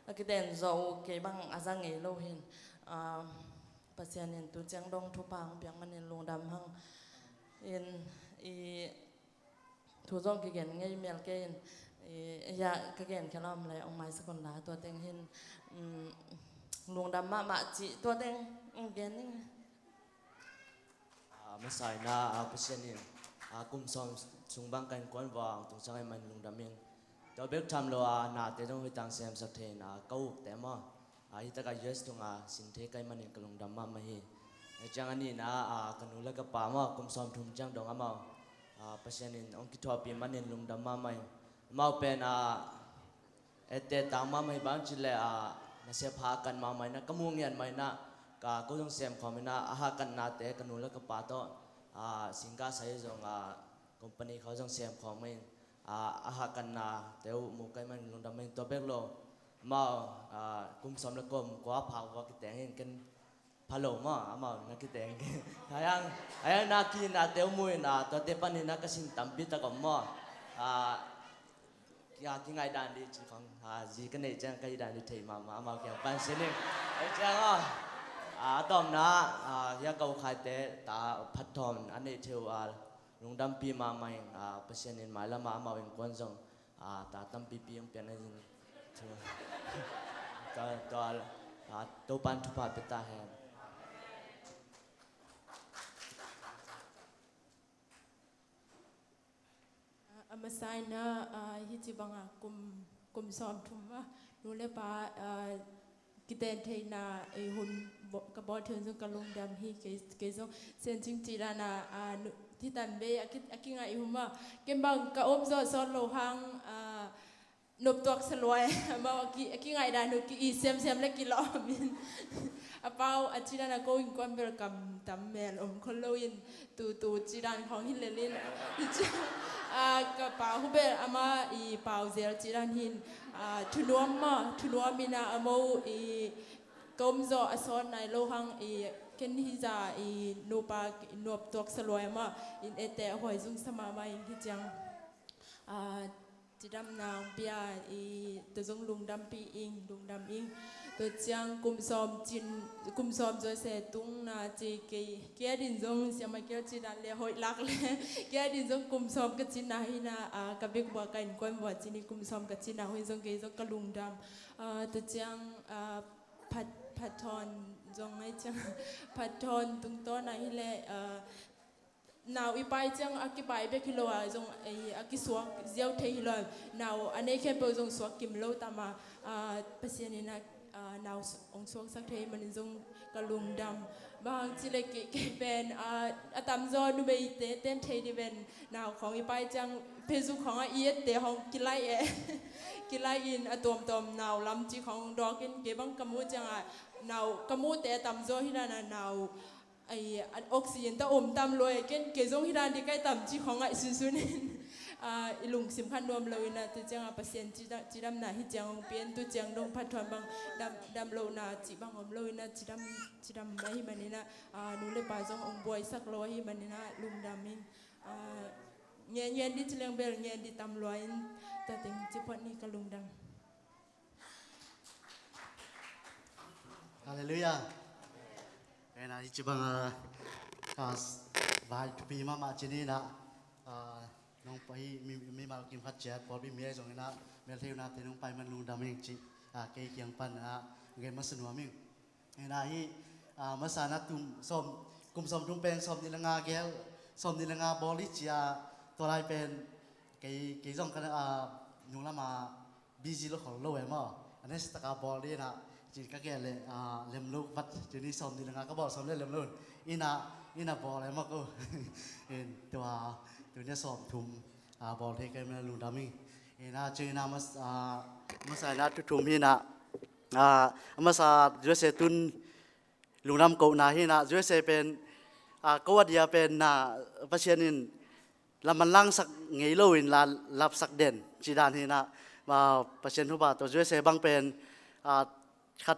a kiten zawh uh kei bang a za ngei lo hin, ah, Pasian in tu ciang dong thupha hong piak manin lungdam hang. In, i thu zong kigen ngei mial kei in, i, ya, ka gen khia lawm le, ong maisak un la, tua teng hin, um, lungdam mahmah cih, tua teng, um, gen ning. A, masa in a, a, Pasian in, a, kum sawm sung bang ka innkuan vang tung ciang ahih man lungdam ing. Tua bek tham lo a, nate zong hoih tak semsak thei in a, ka ukte maw, a, hi tak a U S tung a sin thei ka hih manin ka lungdam mahmah hi. A ciang a nihna, a, ka nu le ka pa maw, kum sawm thum ciang dong amau, a, Pasian in hong kithuahpih manin lungdam mahmah ing. Amau pen, a, etteh tang mahmah hi, bang ci leh, a, nasep hahkat mahmah in a, ka muh ngiat mah in a, ka, ko zong sem khawm in a, a hahkatnate ka nu le ka pa tawh, a, singkah sai zong, a, company khawng zong sem khawm in, a, a hahkatnate uh mu ka hih man lungdam ing. Tua bek lo, amau, a, kum sawm le kum kua a phak uh a kiteng in ken pha lo maw, amau na kiteng. Ayang, ayang na ki na teu mu in a, tuate panin a ka sin tampi tak om maw. A, kia kingaihdan dih ci khong, a, zi ka neih ciang ka hihdan dih thei mahmah, amau kiang pan sin ing. Ei ciang aw, a, a tawpna, a, hia ka ukhaite ta phatthawm a neih thei uh a, lungdampi mahmah ing, a, Pasian in mailam ah amau innkuan zong, a, ta tampipi hong piak na zin. Tua, tua, a, Topan thupha pia ta hen. A, a masa in a, a, hih ci bang a kum, kum sawm thum a, nu le pa, a, kiten theihna, ei hun bo-, ka bawl theih hun zong ka lungdam hi, kei, kei zong Siancing cih dan a, a, nu, hih tan bei a ki, a kingaih hun a, ken bang ka om zawh sawt lo hang, a, noptuak sa luai, amau a ki, a kingaihdan uh ki it semsem le kilawm in. A pau, a cih dan a ko innkuan bel kam tam mel om khol lo in, tu, tu cih dan khawng hi lel in. A, ka pa uh bel amah i pau zel cih dan hin, a, thunuam maw, thunuam in a, amau i ka om zawh a sawt nai lo hang i, ken hih zah i nupa noptuak sa luai amah in, etteh a huai zung sa mahmah in hi ciang. A, cidamna hong pia i, tua zong lungdampi ing, lungdam ing. Tua ciang kum sawm cin, kum sawm zuaise tungna ci kei, kei a din zong siama kei a cih dan le hoih lak le, kei a din zong kum sawm ka cinna hi na, a, ka bek bua ka innkuan bua cin i kum sawm ka cinna hun zong kei zong ka lungdam. A, tua ciang, a, phat, phat thawn zong ngai ciang, phat thawn tungtawna hi le, a, nau i pai ciang a kipai bek hi lo a, zong, eh, a kisuak ziau thei hi lo a, nau a nei khempeuh zong suak kim lo tam a, ah, Pasian in a, ah, nau su-, hong suaksak thei manin zong ka lungdam. Bang hang ci le kei, kei pen, ah, a tamzaw numeite ten thei dih ven, nau khawng i pai ciang, Facebook khawng a i ette hawng kilai e. Kilai in a tuamtuam nau lam ci khawng dawk in kei bang ka muh ciang a, nau ka muhte a tamzaw hi dan a nau Ai, an oxygen ta om tam lo e, ken kei zong hi dan dih kai tam ci khawng ngaih sunsun in, ah, i lungsim khat nuam lo in a, tu ciang a Pasian cida-, cidamna hi ciang hong pia in, tu ciang dong phat thawn bang dam, dam lohna cih bang om lo in a, cidam, cidam ahi manin a, ah, nu le pa zong hong buaisak lo ahi manin a, lungdam in, ah, ngen, ngen dih ci leng bel ngen dih tam lua in, tua teng ci phot ni, ka lungdam. Halleluiah. Ena, hi ci bang a, ka s-, vai thupi mahmah ci ni na, a, nong pai mi, mimal kim khat ciat, pawlpi mi ai zong ina, mel thei una te nong pai man lungdam ing ci, a, kei kiang pan a, gen masa nuam ing. Ena hi, a, masa na tum, sawm, kum sawm tum pen, sawm ni le nga gel, sawm ni le nga bawl hi ci a, tua lai pen, kei, kei zong ka, a, nung lam a, busy lo khol lo e maw. A next taka bawl dih na, ci ka gen le, ah, lem lo vat, ci ni sawm ni le nga ka bawl sawm le lem lo. Ina, ina bawl e maw ko. In tua, tu ni sawm thum, ah, bawl thei ka hih manin lungdam ing. Ina, ci ina mas, ah, masa ina tu thum hi na. Ah, masa U S A tun lungdam kohna hi na, U S A pen, ah, ko a dia pen na, Pasian in lam man langsak ngei lo in la lapsak den, ci dan hi na, ah, Pasian thupha tawh U S A bang pen, ah, khat,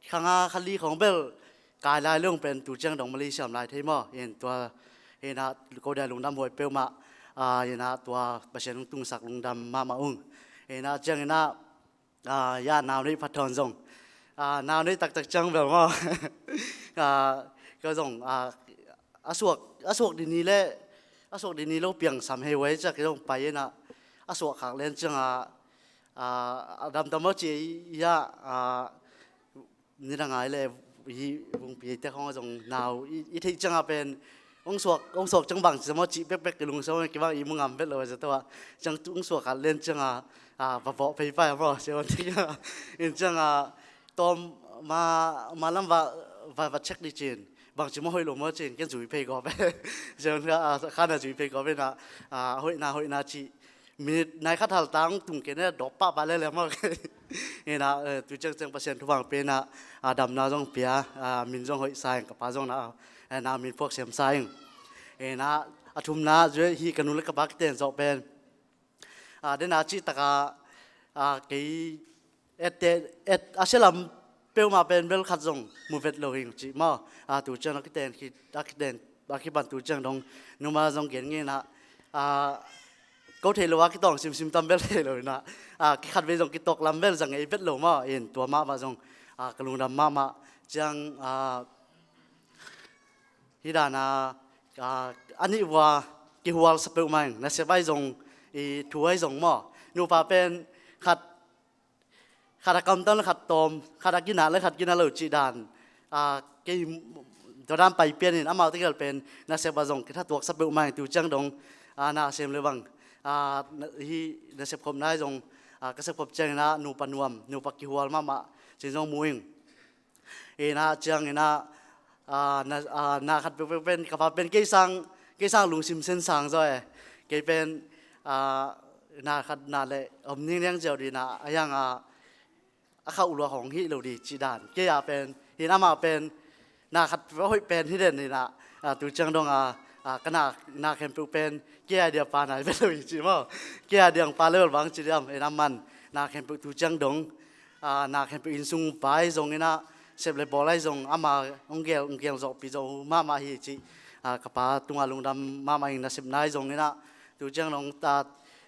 kha nga kha li khawng bel, kai lai lo pen tu ciang dong Malaysia om lai thei maw, in tua, hi na, ko dia lungdam huai peuhmah, ah, hi na, tua Pasian hong tungsak lungdam mahmah ung. Hi na, ciang hi na, Ah, ya, nau neih phat thawn zong, ah, nau neih taktak ciang bel maw. Ah, ka zong, ah, a suak a suak dini le a suak dini lo piang sam hei wai ciak zong pai ina, a suak khak len ciang a, ah, a damdam aw ci, ya, ah, nidang ai le hi vungpi te khong zong nau i, i theih ciang a pen ong suak ong suak ciang bang ci maw ci pekpek ki lung sa maw, ki bang i mu ngam vet lo za to a, ciang ong suak khat len ciang a, ah, va vawh phei pai maw, sia wan thei a. In ciang a tawm ma ma lam va va va check di cin, bang ci maw hoih lo maw cin ken zui phei kawp e. Sia wan kha a khan a zui phei kawp e na, ah, hoih na hoih na ci minit nai khat hal tang tung ke ne dawp pah pah lele maw. Ina, eh, tu ciangciang Pasian thu vang pe ina, ah, damna zong pia, ah, min zong hoih sa ing, ka pa zong na, eh, na min phuak siam sa ing. Ina, a thumna zui hi ka nu le ka pa kiten zawh pen, ah, dena cih taka, ah, kei et te et a sia lam peuhmah pen bel khat zong mu vet lo hing cih maw. Ah, tu ciang a kiten khi a kiten a kipan tu ciang dong numa zong gen ngei ina, ah, ko thei lo a kitawng simsim tam bel thei lo ina, ah, kikhat vei zong kitawk lam bel zang ei vet lo maw. In tua mahmah zong, ah, ka lungdam mahmah ciang, ah, hi dana, ah, a nih vua kihual sa peuhmah ing, nasep ai zong i thu ai zong maw. Nupa pen khat khat a kamtam le khat tawm, khat a kinah le khat kinah lo cih dan, ah, kei tua dan pai pian in amau tegel pen nasep a zong kithatuak sa peuhmah ing. Tu ciang dong, ah, na sem le bang, ah, na, hi nasep khop nai zong, ah, ka sep khop ciang ina nupa nuam nupa kihual mahmah cin zong mu ing. Ina ciang ina, ah, na, ah, na khat peuhpeuh pen ka pa pen kei sang kei sang lungsim sen sang zaw e. Kei pen, ah, na khat na le om ning liang ziau dina a yang a a khauh luak hong hih lo di cih dan. Kei a pen hin amah pen na khat a hoih pen hi den ina, ah, tu ciang dong a, ah, ka na na khempeuh pen kei a dia pa nai vet lo hi ci maw. Kei a diang pa level bang ci diam ina man na khempeuh tu ciang dong, ah, na khempeuh innsung pai zong ina sep le bawl ai zong ama hong gel hong gel zawhpi zo mahmah hi ci, ah, ka pa tunga lungdam mahmah ing. Nasep nai zong ina tu ciang dong ta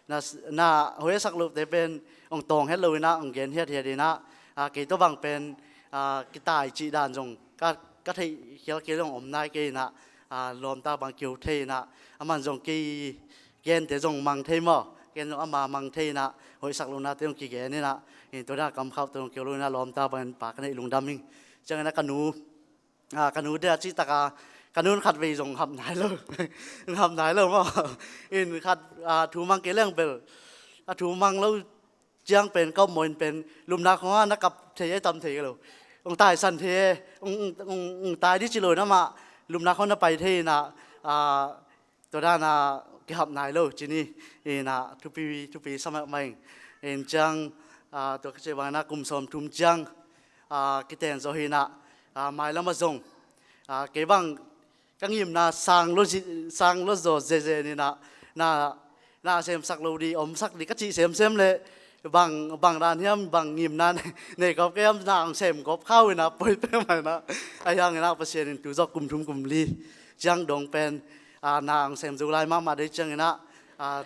na, na hoih a sak lote pen hong tawng het lo ina hong gen hiathiat ina, ah, kei tawh bang pen, ah, kitai cih dan zong ka, ka theih khial kei zong om nai kei ina, ah, lawmta bang kiho thei ina, aman zong kei gente zong mang thei maw, ken zong ama mang thei ina, hoih sak lonate zong kigen ina, in tua dana kamkhauh tawh zong kiho lo ina lawmta bang pa ka neih lungdam ing. Ciang ina ka nu, ah, ka nu dia cih taka ka nun khat vei zong hap nai lo. Hap nai lo maw. In khat, ah, thu mang kei leng bel a thu mang lo ciang pen ka maw in pen lupna khong a na kap thei e tam thei lo. Ong taisan thei e, ong, ong, ong, ong tai di ci lo ina mah lupna khong na pai thei ina, ah, tua dana kihap nai lo ci ni. Ina thupi thupi sa mahmah ing. In ciang, ah, tua ka ci bang ina kum sawm thum ciang, ah, kiten zaw hi ina, ah, mailam a zong, ah, kei bang ka ngimna sang lo zi, sang lo zaw zeze ni ina, na, na semsak lo di omsak di ka cih semsem le bang, bang dan hiam bang ngimna nei kop kei hiam na ang sem kop khau ina poi peuhmah ina. A hiang ina Pasian in tu zawh kum thum kum li ciang dong pen, ah, na ang sem zo lai mahmah dei ciang ina, ah,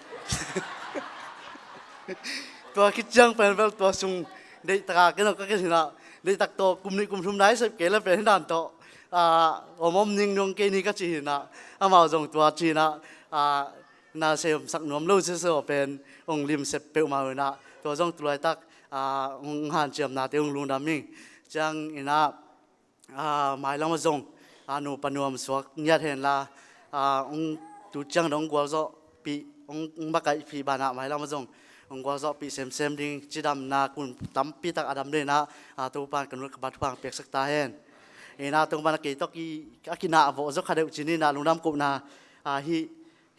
tua khit ciang pen bel tua sung deih taka ken ka ken hi ina, deih tak tawh kum nih kum thum nai sep kei le pen hi dan tawh, ah, om om ning nuang kei ni ka ci hi ina, amau zong tua ci ina, ah, na semsak nuam lo sese pen ong limsep peuhmah uh ina, tua zong tu laitak, ah, ong hanciamnate ong lungdam ing. Ciang ina, ah, mailam a zong, ah, nupa nuam suak ngiat henla, ah, ong tu ciang dong gualzawhpih, ong, ong makaihpih banah mailam a zong ong gualzawhpih semsem ding cidamna kun tampi tak a dam le ina, ah, Topan ka nu ka pa thupha piaksak ta hen. Ina Topan a kei tawh ki, a kinah vawh zaw kha deuh ci ni ina lungdam kohna, ah, hi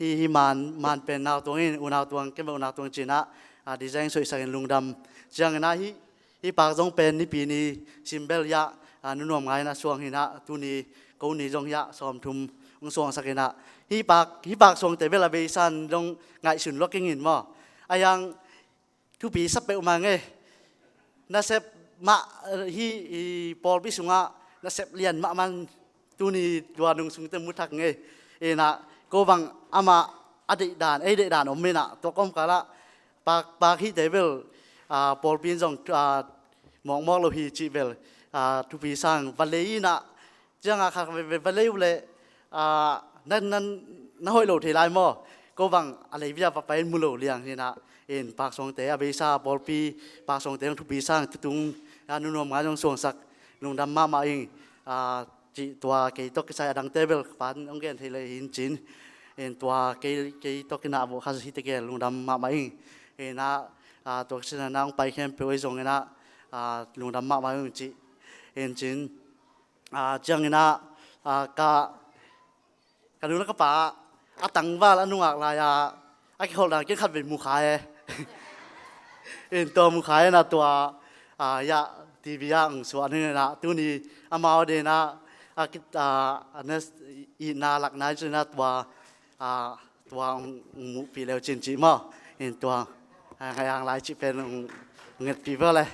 hi, hi man, man pen nau tuang in, unau tuang, ken bel unau tuang ci ina, ah, design soihsak in lungdam. Ciang ina hi, hi pak zong pen nipi ni simbel ya, ah, nunuam ngai ina suang hi ina, tuni ko ni zong ya sawm thum ong suangsak ina. Hi pak, hi pak suangte bel a beisan zong ngaihsun lua keng in maw. A hiang thupi sa peuhmah ing e. Nasep mah, eh, hi, i pawlpi sungah nasep lian mahmah tuni tua nung sungte mu thak ing e. Ina ko bang amah a deihdan, ei deihdan om ina tua kawmkalah pak, pak hihte bel, ah, pawlpi in zong, ah, mawkmawk lo hi cih bel, ah, thupi sang va lei inah, ciangah kha va, va, va lei uh leh, ah, na, na, na hoih lo thei lai maw? Ko bang a lei bia va pai in mu lo liang hinah, in Pak Suangte a beisa pawlpi, Pak Suangte zong thupi sang tutung, ah, nunuam ngai zong suangsak lungdam mahmah ing, ah, cih tua kei tawh kisai a dangte bel pan hong gen thei lei hin cin. In tua kei, kei tawh kinah vawh kha hi tegel lungdam mahmah ing. Inah, ah, tua kisinah na hong pai khempeuh ei zong inah, ah, lungdam mahmah ing cih. In cin, ah, ciang inah, ah, ka, ka nu le ka pa a tangval a nungak lai-a a kikholhna kikhat vei mu kha e. In tua mu kha e na tua, ah, ya, T V ah hong suah ning inah tuni amau a dinah a kit, ah, a na itna lakna i cin inah tua, ah, tua hong, hong muhpih leu cin cih maw? In tua, ah, ngai ang lai cih pen hong, hong ngetpih vel e.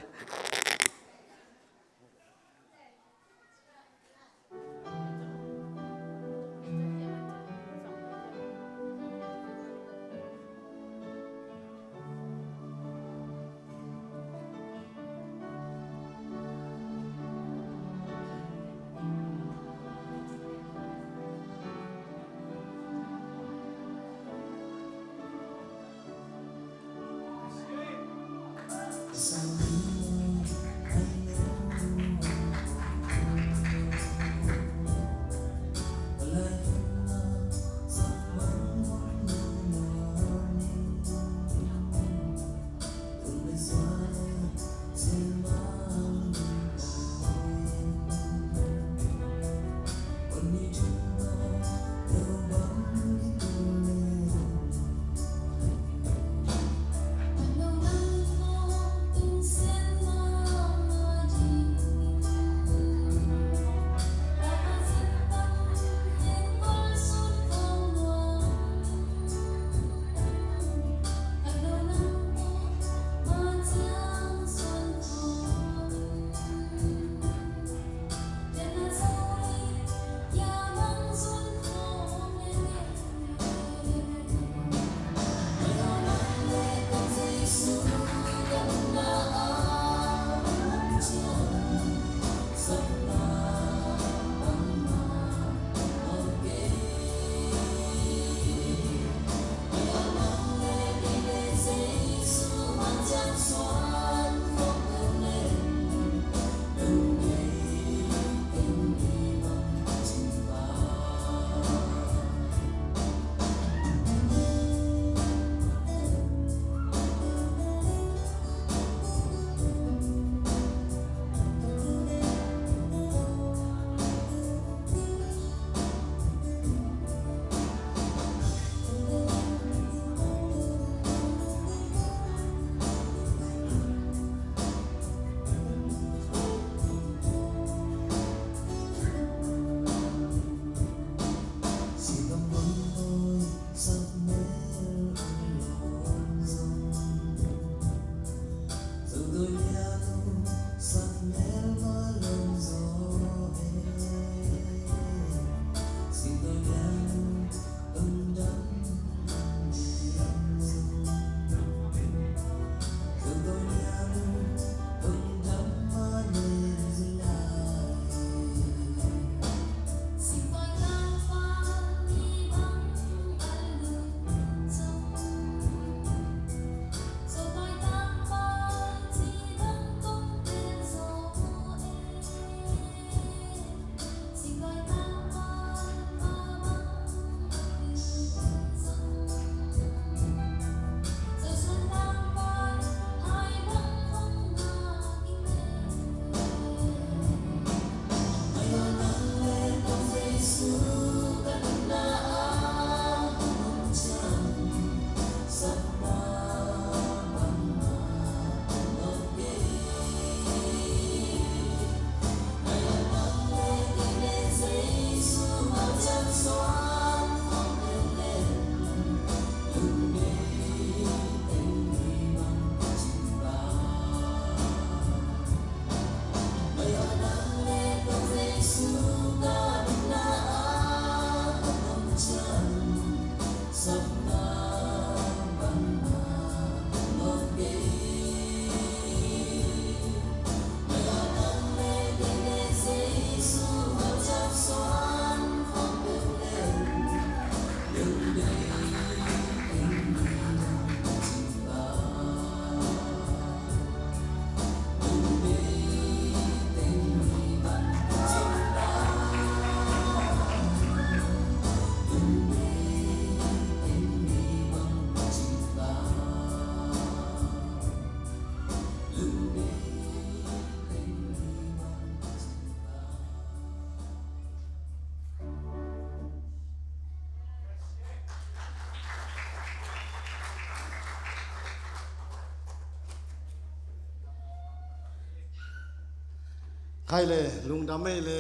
Khai le, lungdam ei le.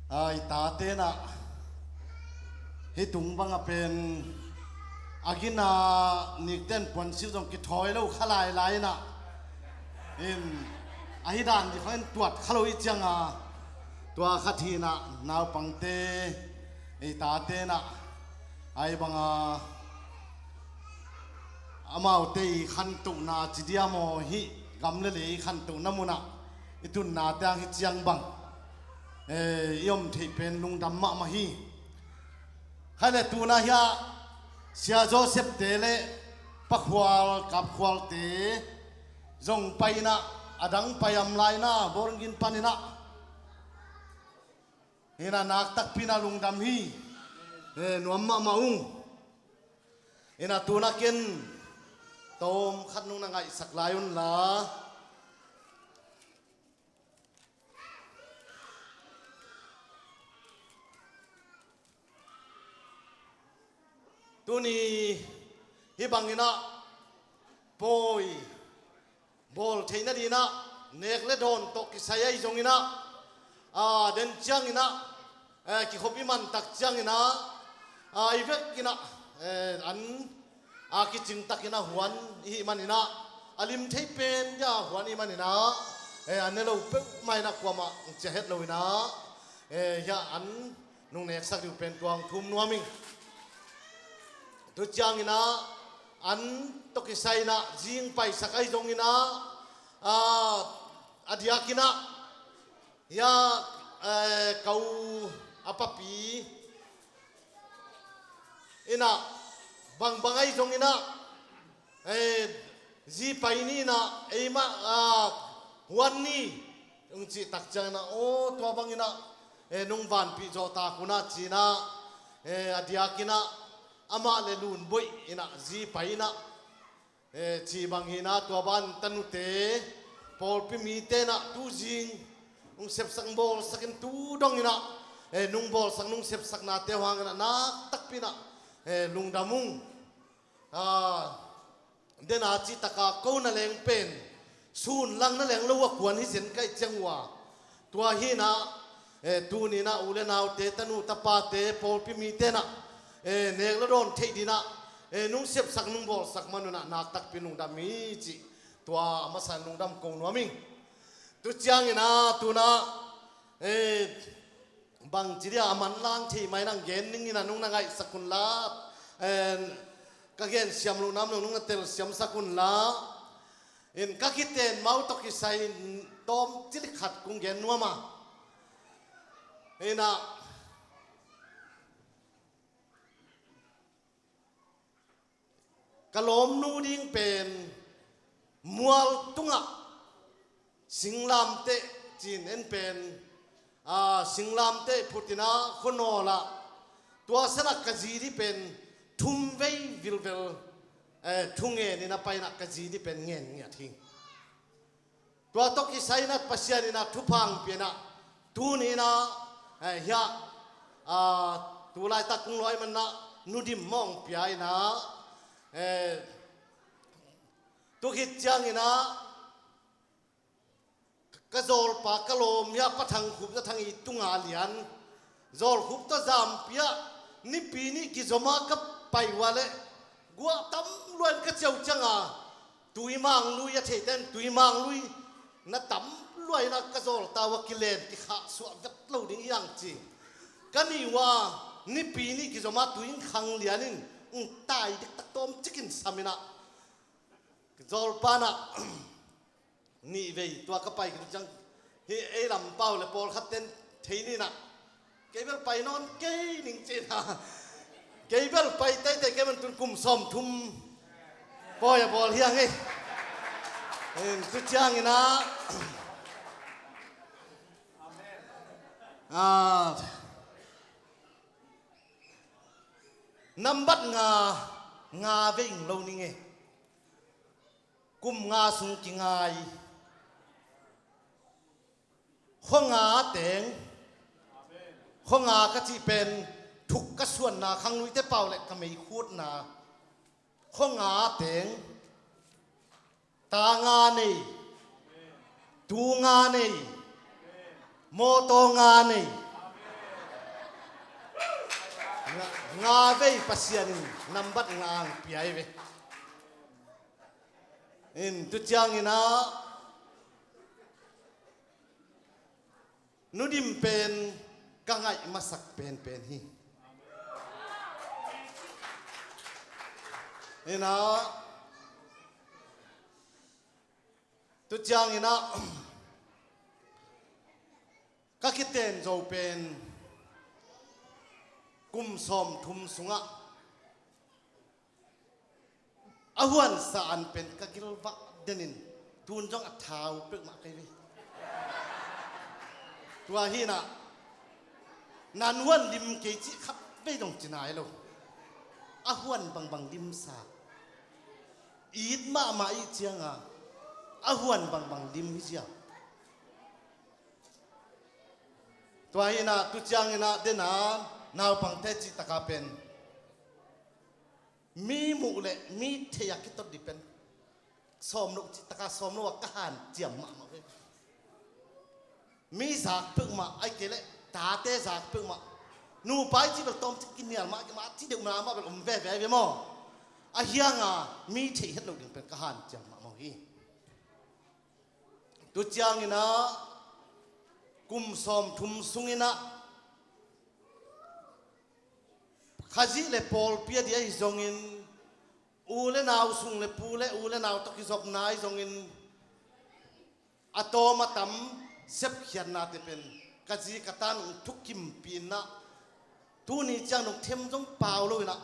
A, i tate nah, hih tung banga pen a gina nikten puansilh zong kithawi lo kha lailai nah. In, ahi dan dih khawng in tuat kha lo i cianga, tua khat hi nah, naupangte, i tate nah, ahi banga, amaute i khantohna ci diam aw, hih gam le lei i khantohna munah i tunna te ang hih ciang bang, eh, i om theih pen lungdam mahmah hi. Khai le, tuna hiah Sia Joseph te le Pa Khual, Kap Khual te zong pai nah, a dang pai am lai nah, Bawlung gin panin ah. Hi nah, nak takpi nah lungdam hi. Eh, nuam mahmah ung. Hi nah, tuna ken tawm khat nong na ngaihsak lai un la. Tuni hih bangin ah pawi bawl theihna dingin ah nek le dawn tawh kisai ahi zongin ah, a, den ciangin ah, eh, kikhop i man tak ciangin ah, a, i vekin ah, eh, an, a, kicing takin ah huan i hih manin ah, a lim thei pen dia huan i hih manin ah, eh, a ne lo peuhmah in ah kuamah ciah het loin ah, eh, hiah an nong neksak ding pen tua hong thum nuam ing. Tu ciangin ah an tawh kisai in ah zing paisak ahi zongin ah, a, a diakin ah, hiah, eh, ka u a papi in ah bangbang ahi zongin ah, eh, zi pai ni in ah, eimah, ah, huan ni hong cih tak ciangin ah, aw, tua bangin ah, eh, nong vanpih zawh tak un ah ci-in ah, eh, a diakin ah amah le Lunboih in ah zi pai in ah, eh, ci bang hi nah, tua ban tanute, pawlpi mite in ah tuzing nong sepsak, nong bawlsak in tu dongin ah, eh, nong bawlsak, nong sepsaknate uh hangin ah nak takpi in ah, eh, lungdam ung. Ah, den a cih taka ko na leng pen sun lang na leng lo a kuan hi zen ka hih ciang uh a. Tua hi nah, eh, tuni in ah u le naute, tanu tapate, pawlpi mite in ah, eh, nek le dawn theih dingin ah, eh, nong sepsak, nong bawlsak man un ah nak takpi lungdam hi cih tua a masa in lungdam ko nuam ing. Tu ciangin ah tuna, eh, bangci dia a manlang thei mah in ah gen ning in ah nong na ngaihsak un la, eh, ka gen siam loh nam nong na telsiamsak un la. In ka kiten mau tawh kisai in tawm cilik khat kong gen nuam a. In ah ka lawmnu ding pen mual tungah singlamteh ci-in en pen, a, singlamteh phut in ah khuanawl ah tua san ah ka zi ding pen thum vei vilvel, eh, thungen in ah pai in ah ka zi ding pen ngen ngiat hi. Tua tawh kisai in ah Pasian in ah thupha hong pia in ah tuni in ah, eh, hiah, ah, tu laitak kong luah ahih manin ah Nu Dim mah hong pia in ah, eh, tu khit ciangin ah ka zawlpa ka lawm hiah Pa Thang Khup, Za Thang i tunga lian, zawlkhup tawh Zampi ah nipi nih kizom a ka pai uh a leh guah tam lua in ka ciah uh cianga, Tuimang lui a theite in Tuimang lui na tam lua in ah ka zawlta uh a kilen kikhah suah vet lo ding hi hang ci. Ka nih uh a nipi nih kizom a tui in khang lian in, mm, tai diktak tawm cik in sam in ah zawlpa in ah nih vei tua ka pai khit ciang, hih ei lam pau le pawlkhat ten thei ni in ah, kei bel pai nawn kei ning ci in ah, kei bel pai teitei kei man tun kum sawmthum pawi a bawl hi hang ei. In tu ciangin ah, ah, nambat nga, nga vei ing lo ning ei. Kum nga sung kingai. Khua nga teng. Khua nga ka cih pen thuk ka suanna, khangluite pau le ka meikhutna. Khua nga teng. Ta nga nei. Tu nga nei. Mawtaw nga nei. Nga, nga vei Pasian in nambat nga ang piai ve. In tu ciangin ah, Nu Dim pen ka ngaih masak penpen hi. Ina, tu ciangin ah, ka kiten zo pen kum sawmthum sungah a huansa an pen ka gilvah denin tun zong a thau peuhmah kei ve. Tua hinah nan huan lim kei cih khat vei dong ci nai lo. A huan bangbang limsa it mahmah ih cianga a huan bangbang lim hi zia. Tua hinah tu cianginah dena naupangte cihtaka pen mi muh le mi theih a kitot dih pen sawm loh cihtaka sawm loh a ka hanciam mahmah ve. Mi zak peuhmah ai kei le tate zak peuhmah nupa i cih bel tawm cik kinial mah kimah ci deuh mah mah bel om veve ai ve maw? A hianga mi theih het loh ding pen ka hanciam mahmah hi. Tu cianginah kum sawmthum sunginah Khazih le pawlpi a dia hi zongin u le nau sung le pu le u le nau tawh kizopna hi zongin a tawm a tam sepkhiatnate pen ka zi ka tan ung thukimpih inah tuni ciang nung them zong pau lo inah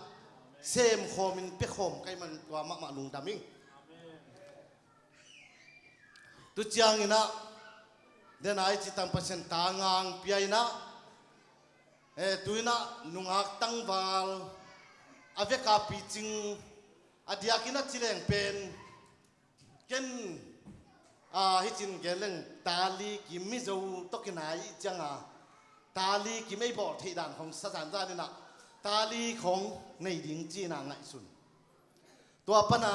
semkhawm in piakhawm ka hih man tua mahmah lungdam ing. Tu cianginah dena i citang Pasian ta ngang pia inah, eh, tu inah nungak tangval a veka picing a diakin a cileng pen ken, ah, hicin gen leng tali kim mizo tawh kinai ih cianga tali kim ei bawh theih dan khong sa zanzan inah tali khong nei ding ci inah ngaihsun. Tua pana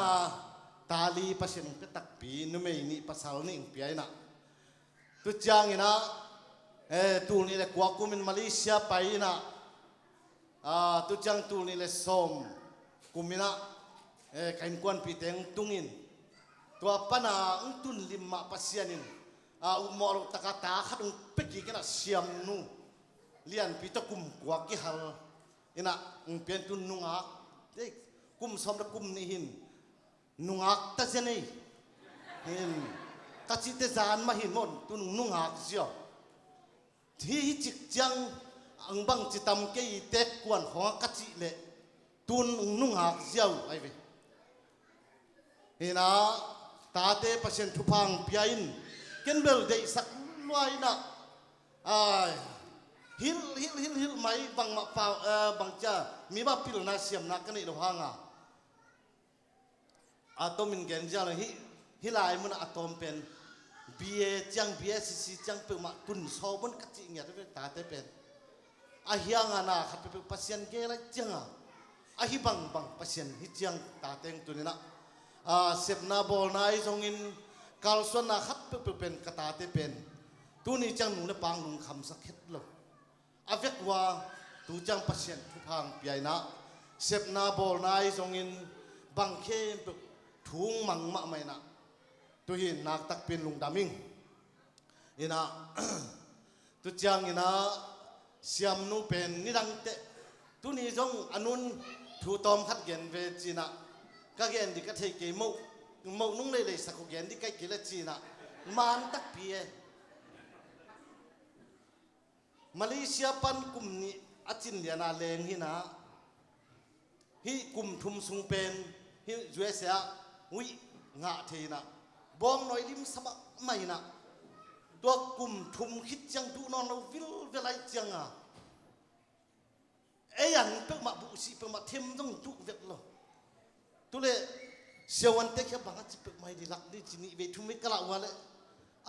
tali Pasian ung pia takpi numei nih pasal nih ung pia inah tu cianginah, eh, tul nih le kua kumin Malaysia pai inah, ah, tu ciang tul nih le sawm kuminah, eh, ka innkuanpihte ung tungin tua pana ung tun lim mah Pasian in, ah, upmawh loh taka ta khat ung pia kik inah siamnu lianpi tawh kum kua kihal inah ung pian tun nungak, eh, kum sawm le kum nih hin nungak ta zia nei hin ka cihte zan mah hin maw tun nungak zia. Hi hi cik ciang ang bang ci tam kei i tek kuan khawngah ka cih leh tun nungak zia uh ai ve. Hinah tate Pasian thupha ang pia in ken bel deihsak lua inah ai hilh hilh hilh hilh mai bangmah pau, eh, bangcia mi mah pilna siamna ka neih lo hanga a tomin gen ziau le hih, hih lai munah a tawm pen B A ciang, B S C ciang peuhmah tun sawm un ka cih ngiat ve tate pen. A hianga na khat peuhpeuh Pasian gel ai cianga a hi bangbang Pasian hi ciang tate ung tuninah, a, sepna bawlna ahi zongin kalsuanna khat peuhpeuh pen ka tate pen tuni ciang nu le pang lungkhamsak het lo. A vek uh a tu ciang Pasian thupha ang pia inah sepna bawlna ahi zongin bang khempeuh thung mang mahmah inah tu hi nak takpi in lungdam ing. Inah tu cianginah siamnu pen nidangteh tuni zong a nun thu tawm khat gen ve cinah ka gen dih ka thei kei moh, moh nung leilei sak uh gen dih kai kei le cinah man takpi e. Malaysia pan kum nih a cin liana leng hinah hih kum thum sung pen hih U S A ah uih ngah thei inah bawngnawi limsa mahmah inah tua kum thum khit ciang duh nawn lo vilvel ai cianga ei an peuhmah buhsih peuhmah them zong duh vet lo. Tuleh siavuante khia bang a ci peuhmah hi dih lak dih ci nih vei thum vei ka lah uh a leh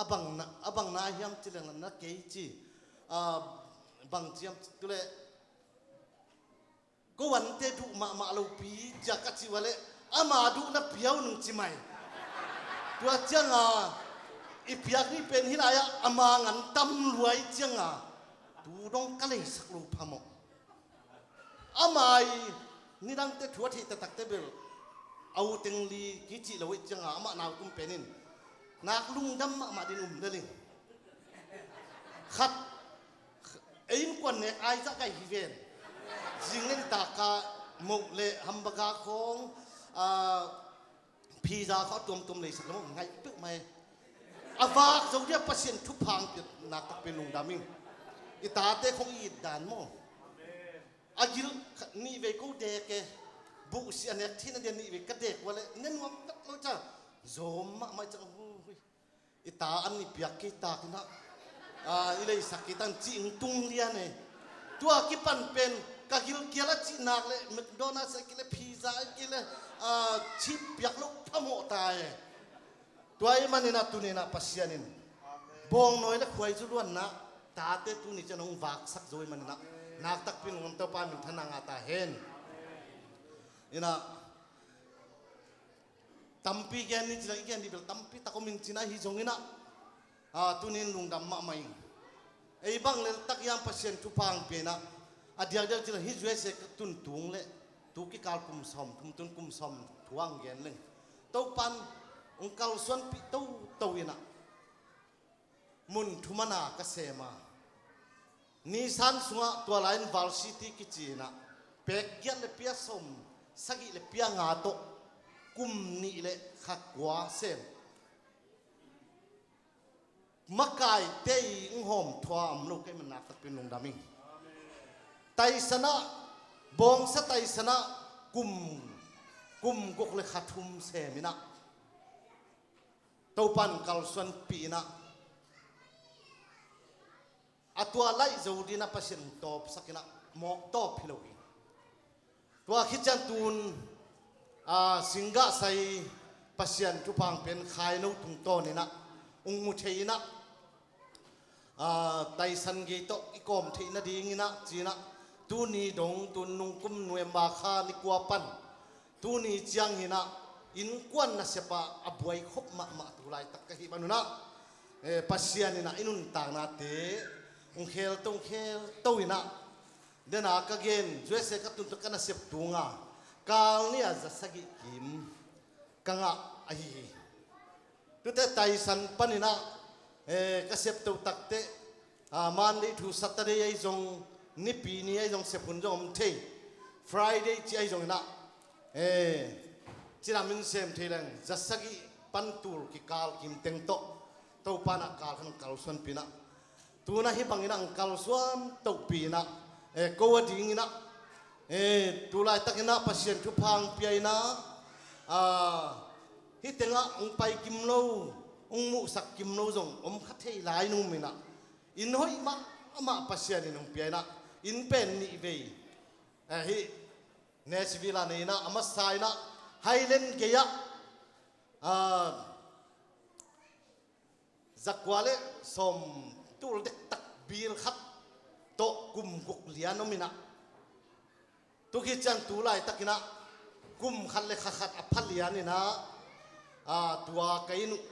a bang na, a bang na hiam ci leng na kei ci, a, bang ciam ci tuleh ko vante duh mahmah lopi cia ka cih uh a leh ama duhna piau nung ci mai. Tua cianga I piak ni pen hi lai-ah ama ngan tam luai cianga tu dong ka leisak lo phamawh. Ama i nidangte thu a theih taktakte bel a u teng li kicih lo ih cianga amah nautum penin nak lungdam mahmah din um deling. Khat ei innkuan nek aizah gai hi ven. Zing le nitaka moh le hambaga khawng, a, pizza khawng a tuamtuam leisak le mawh ngaih peuhmah e. A vak zo dia Pasian thupha hong piak nak takpi lungdam ing. I tate khawng i it dan maw? A gil nihvei ko dek e. Buhsi a nek thina dia nihvei ka dek ua le ne nuam vet lo ca. Zawm mahmah i cang hui. I ta an i piak kei takinah, a, i leisak kei tan cih hong tung lian e. Tua kipan pen ka gilkial a cih nak le McDonald's a kei le pizza a kei le, a, chip piak lo phamawh ta e. Tua i maninah tuninah Pasian in bawngnawi le khuaizu luanna tate tuni cian hong vaksak zo i maninah nak takpi in hong Topa minthanna ngah ta hen. Inah tampi gen ni cila i gen dih bel tampi tak om in cina hi zonginah, a, tunin lungdam mahmah ing. Ei bang leltak hiam Pasian thupha hong pianah a diakdiak cila hi zuese ka tuntung le tu kikal kum sawm thum tun kum sawm thu ang gen leng Topan hong kalsuanpih toto inah mun thumana ka sema. Nisan sungah tua lai-in Val City kici inah pek giat le pia sawm sagih le pia nga tawh kum nih le kha kua sem. Makaite i hong hawm thua om lo kei man nak takpi in lungdam ing. Taisanah, bawngsa taisanah kum, kum guk le kha thum sem inah Topan kalsuanpih inah a tua laih zo dinah Pasian tawpsak inah mawk tawp hi lo hi. Tua khician tun, a, singgah sai Pasian thupha hong pian khaino tungtawn inah hong mu thei inah, a, taisan gei tawh i kawm theih nadinginah cinah tuni dong tun nungkum November kha ni kua pan tuni cianginah innkuan nasepah a buai khop mahmah tu laitak ka hih manunah, eh, Pasian inah i nuntaknate hong khelto hong khelto inah dena ka gen zuese ka tuntung ka nasep tunga kal nia za sagih kim ka ngah ahi hi. Tute taisan paninah, eh, ka septo takte, ah, Monday thu Saturday ahi zong, nipi ni ahi zong sep hun zong om thei. Friday ci ahi zonginah, eh, cidam in sem thei leng za sagih pan tul kikal kim teng tawh Topanah kal khan kalsuanpih inah Tuna hih bangin ang kalsuan tohpi inah, eh, ko a dinginah, eh, tu laitakinah Pasian thupha ang pia inah, ah, hih tengah ang pai kim lo, ang muhsak kim lo zong om kha thei lai nung minah, inn hoih mahmah Pasian in ang pia inah, inn pen nih vei, eh, hih Nashville ah nei inah, a masa inah Highland gei-ah, ah, zakua le sawm tul dektak bil khat tawh kum guk lian om inah, tu khit ciang tu laitakinah kum khat le kha khat a pha lian inah, a, tua ka inn uh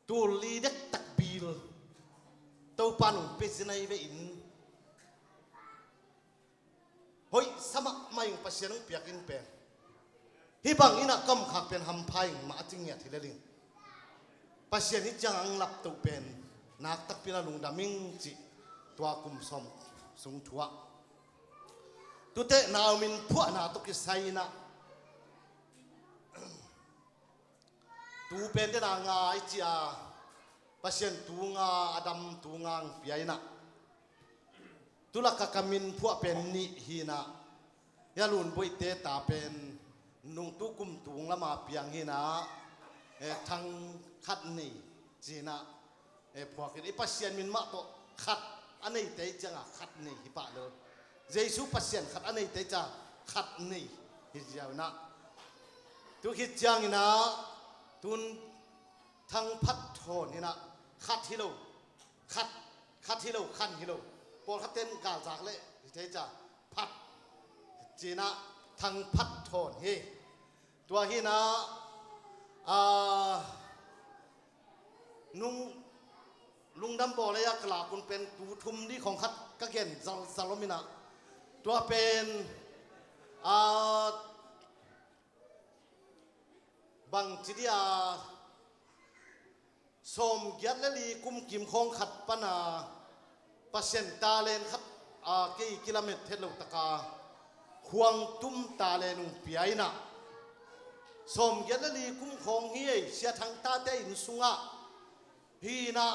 tul li dektak bil Topa nung pia zin ahi ve in. Hoih sa mahmah ing Pasian hong piak in pen. Hih bang inah ka omkhak pen hampha ing mah a ci ngiat hi lel ing. Pasian hih ciang ang laptoh pen nak takpi inah lungdam ing cih tua kum sawm sung thu ah. Tute naumin phuahna tawh kisai inah tu pen dena nga i ci a, Pasian tu nga a dam tu nga ang pia inah. Tulaka ka min phuah pen nih hi inah. Hia Lunbuaihte ta pen nung tu kum tung lama piang hi inah, eh, thang khat nei ci inah. Eh, phuakin i Pasian min mah tawh khat a neite cianga khat nei hi pah lo. Jesu Pasian khat a neite cianga khat nei hi ziau inah. Tu khit cianginah tun thang phat thawn inah khat hi lo. Khat, khat hi lo, khan hi lo. Pawlkhat ten galzak leh hi thei ciang phat ci inah thang phat thawn hi. Tua hi inah, A, nung lungdam bawl ei a ka lak un pen tu thum ni khawng khat ka gen zalzal om inah, tua pen, a, bang ci dia, sawmgiat le li kum kim khawng khat pana Pasian talent khat, a, kei kilamet het lo taka khuang tum talent ung pia inah, sawmgiat le li kum khawng hi ei, Sia Thang tate inn sungah hi inah,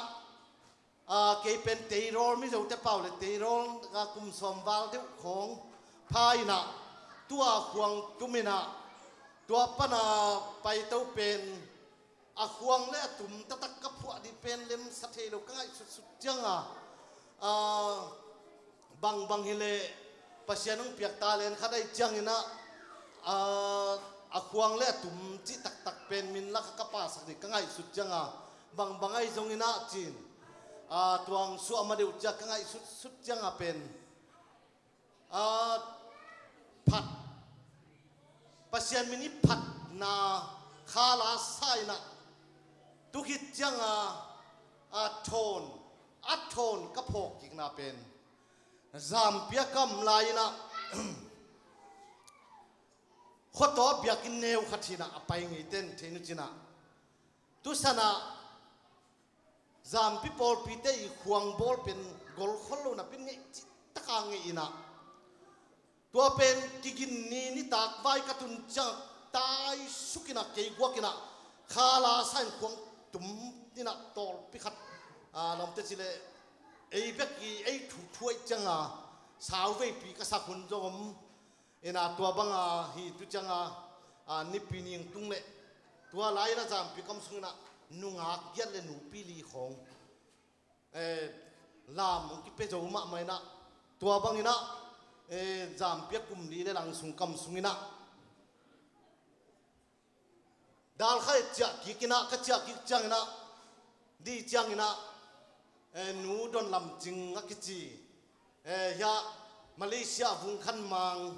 a, kei pen teirawl, Mizote pau le teirawl, a, kum sawm val deuh khawng pha inah, tua khuang tum inah, tua pana paito pen a khuang le a tum taktak ka phuah dih pen lemsa thei lo ka ngaihsutsut cianga, a, bangbang hileh Pasian hong piak talent khat ahi ciang inah, a, a khuang le a tum cih taktak pen min lak ka pasak dih ka ngaihsut cianga, bangbang ahi zong inah cin, a, tuang suah ma deuh cia ka ngaihsutsut cianga pen, a, phat, Pasian min i phatna khala sa inah, tu khit cianga, a, thawn, a thawn ka phawk kikna pen Zampi a ka om lai inah, khuataw biakinn neu khat hi inah, a pai ngei ten thei nu cinah, tu sanah Zampi pawlpite i khuang bawl pen golkhol lo napi in ngeih cih taka ngeih inah, tua pen kigin ni nitak vai ka tun ciang tai suk inah, kei guak inah khala sa in khuang tum inah tawlpi khat, a, lawmte cileh ei bek i ei thu thuaih cianga sau veipi ka sak hun zong om. Ina tua banga hi tu cianga, a, nipi ning tung leh tua lai inah Zampi kam sung inah nungak giat le nupi li khawng, eh, lam hong kipia zo mahmah inah, tua bang inah, eh, Zampi a kum li le lang sung kam sung inah, dalkha e ciah kik inah, ka ciah kik ciang inah, di ciang inah, eh, Nu Don Lam Cing a kici, eh, hiah Malaysia Vung Khan Mang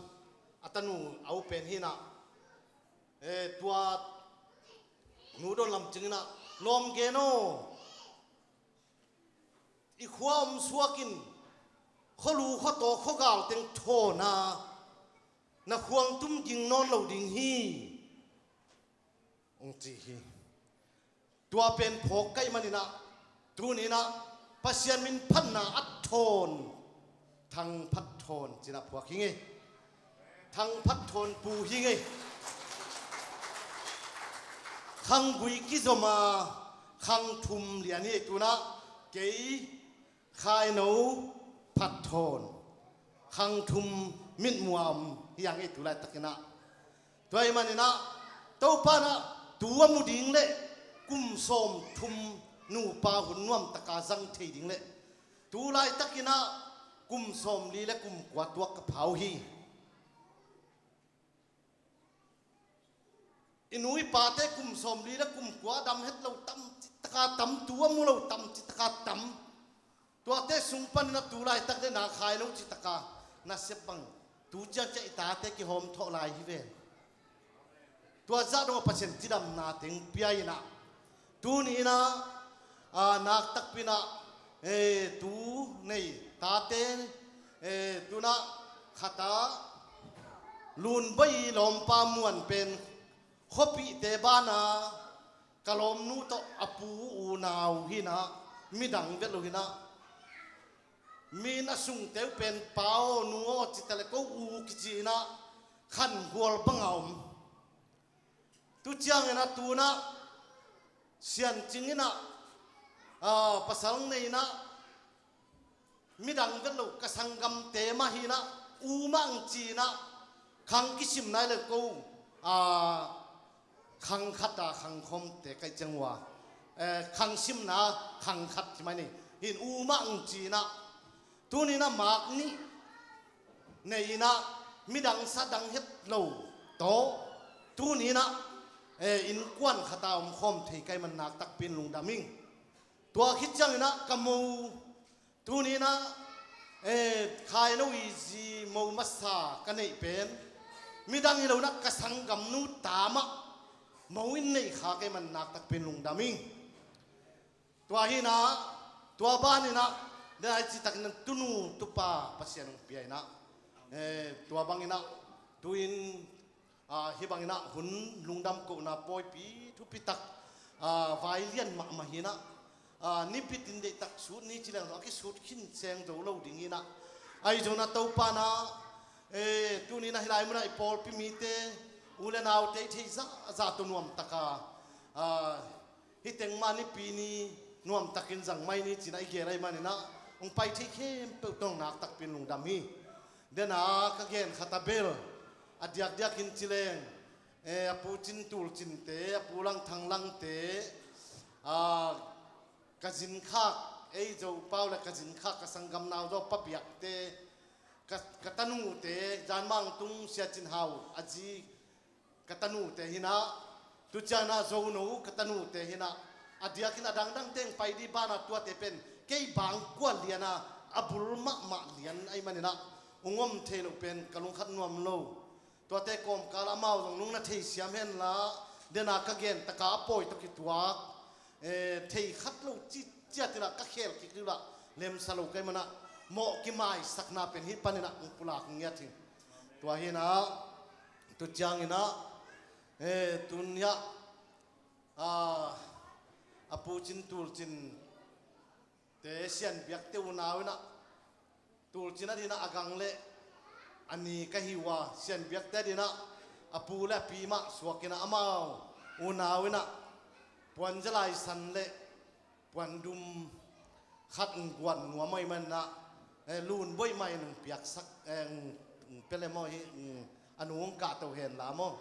a tanu a u pen hi inah, eh, tua Nu Don Lam Cing inah, lawm gen aw, i khua om suak in, khualu khuataw khuagal teng thawn a, na khuang tum ging nawn lo ding hi, hong ci hi. Tua pen phawk ka hih man inah, tuni inah Pasian min phatna a thawn, Thang Phat Thawn ci inah phuak hi ing ei. Thang Phat Thawn pu hi ing ei. Khanggui kizom a, khang thum lian hi ei. Tu inah kei Khaino Phat Thawn, khang thum mitmuh a om hi ing ei tu laitak inah. Tua ahih man inah Topa inah tu a mu ding le kum sawm thum nupa hun nuam taka zang thei ding le tu laitak inah kum sawm li le kum kua tuak ka pha uh hi. I nu i pate kum sawm li le kum kua dam het lo tam cih taka tam, tu a mu lo tam cih taka tam. Tuate sung pan inah tu laitak le na khai lo cih taka nasep bang tu ciang ciang i tate kihawm thawh lai hi ven. Tua zah dong a Pasian cidamna teng pia inah, tuni inah, a, nak takpi inah, eh, tu nei tate, eh, tu inah khat ah Lunboi lawmpa Muan pen khuapihte banah ka lawmnu tawh a pu unau hi inah, midang vet lo hi inah, mi in a sungte uh pen pa aw nu aw ci ta le ko u kici inah khangual banga om. Tu ciang inah tu inah Sian Cing inah, a, pasal nei inah midang vet lo ka sanggamte mah hi inah, u mah ang ci inah khang kisim nai le ko, a, khang khat a khang khawmte ka hih ciang uh a, eh, khang simna khang khat ci mai ni. Hi in u mah ang ci inah tuni inah mak nih nei inah midang sa dang het lo tawh tuni inah, eh, innkuan khat a om khawm thei ka hih man nak takpi in lungdam ing. Tua khit ciang inah ka mo, tuni inah, eh, Khaino i zi mo masa ka neih pen midang hi lo inah ka sanggamnu ta mah Mo in nei kha kei man nak takpi in lungdam ing. Tua hi inah, tua ban inah, den a i cih takin tunu tupa Pasian hong pia inah, eh, tua bang inah, tu-in, ah, hih bang inah hun lungdam kohna pawipi thupi tak, ah, vai lian mahmah hi inah, ah, nipi tin deihtak sut ni ci leng zong a kisut khin seng zo lo ding hi inah. Ahi zongin ah Topa inah, eh, tuni inah hih lai munah i pawlpi mite, u le naute i thei zahzah tawh nuamtaka, ah, hih teng mah nipi ni nuamtakin zang mai ni ci inah i gel ahih man inah, hong pai thei khempeuh tawh nak takpi in lungdam hi. Den a ka gen khat a bel, a diakdiakin ci leng, eh, a Pu Cin Tul Cinte, a Pu Lang Thang Langte, ah, ka zinkhak, ei Zo Pau le ka zinkhak ka sanggamnau Zo Pa Biakte, ka, ka tanute, Zan Mang Tung Sia Cin Hau, a zi, ka tanute hi inah, tu ciang inah Zo No ka tanute hi inah, a diakin a dangdang teng pai dih banah tuate pen, kei bang kua lian a, a bul mahmah lian ahih man inah, hong om thei loh pen ka lungkhat nuam lo. Tuate kawmkal amau zong nung na theisiam henla, den a ka gen taka a pawi tawh kituak, eh, thei khat lo ci, ciat inah ka khel kik dih lah, lemsa lo ka hih man inah, mawh kimaisakna pen hih pan inah hong pulak ngiat hi. Tua hi inah, tu ciang inah, eh, tun hiah, ah, a Pu Cin Tul Cinte Sian Biakte unau inah, Tul Cin a dinah a gang le a ni ka hi uh a, Sian Biakte a dinah a pu le a pi mah suak inah amau unau inah puanzia laisan le puandum khat ng guan nuam ahih man inah, eh, lunbuai mah in ng piaksak, eh, ng, ng pia le maw hi, ng a nu hong kahto hen la maw.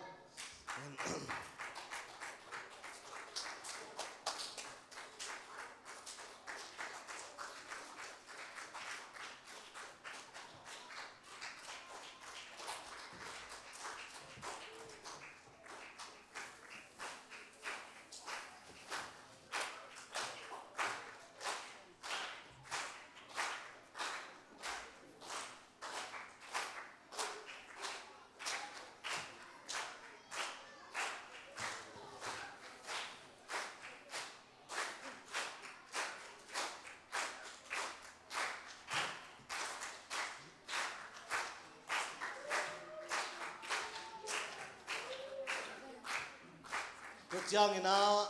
Tua ciang inah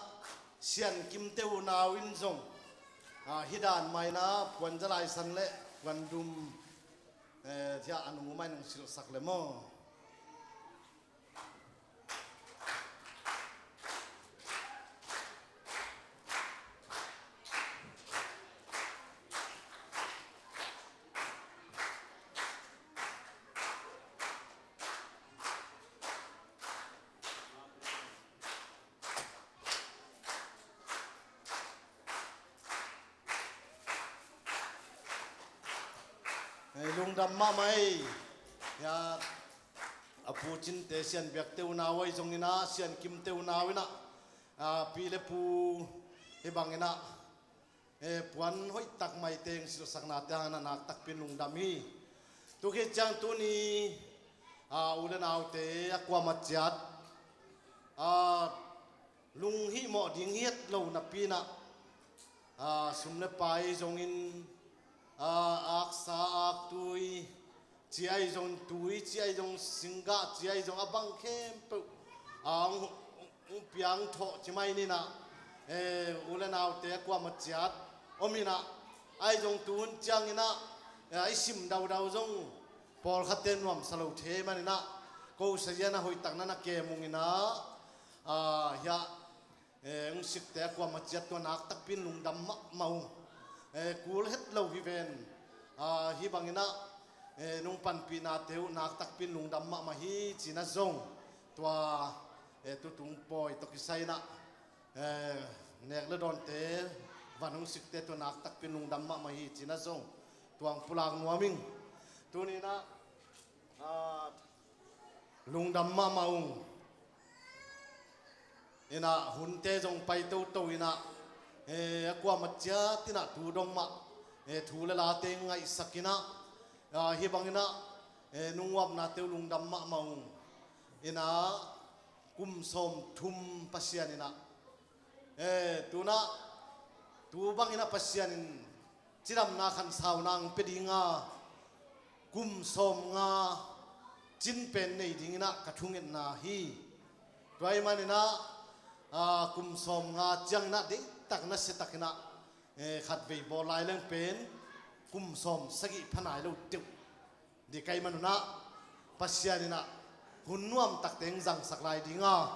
Sian Kimte unau in zong, ah, hih dan mah inah puanzia laisan le puandum, eh, thiah a nung uh mah in hong silhsak le maw. Hei, lungdam mahmah ei. Hiah a Pu Cinte Sian Biakte unau ahi zong inah, Sian Kimte unau inah, a, pi le pu hih bang inah, eh, puan hoih tak mai teng silhsaknate hang inah nak takpi in lungdam hi. Tu khit ciang tuni, a, u le naute a kuamah ciat, a, lunghihmawh ding hi het lo napi inah, a, sum le pai zongin, a, aksa, aktui, ci ahi zong tui, ci ahi zong singgah, ci ahi zong a bang khempeuh, a, hong, hong piang thawh ci mai ni inah, eh, u le naute a kuamah ciat om inah, ahi zong tuhun ciang inah, eh, i sim daudau zong pawlkhatte nuamsa lo thei man inah, ko sazian a hoih tak na na kem ung inah, a, hiah, eh, hong sikte a kuamah ciat tua nak takpi in lungdam mahmah ung. Eh, kul het lo hi ven. Ah, hih bang inah, eh, nong panpihnate uh nak takpi in lungdam mahmah hi ci inah zong tua, eh, tutung pawi tawh kisai inah, eh, nek le dawnte van hong sikte tua nak takpi in lungdam mahmah hi ci inah zong tua hong pulak nuam ing. Tuni inah, ah, lungdam mahmah ung. Inah hunte zong pai toto inah, eh, a kuamah ciat inah tu dong mah, eh, thu le late ngaihsak inah, ah, hih bang inah, eh, nong uapnate uh lungdam mahmah ung. Inah Kum sawmthum Pasian in ah, eh, tu-in ah, tu bangin ah Pasian in cidamna khansauna hong pia ding a, kum sawmnga cin pen nei dingin ah ka thungetna hi. Tua ahih manin ah, ah, kum sawmnga ciangin ah deihtak nasiatakin ah, eh, khatvei bawl lai leng pen kum sawmsagih pha nai lo teuh. Tua ahih manin ah Pasian in ah hun nuamtakte hong zangsak lai ding a,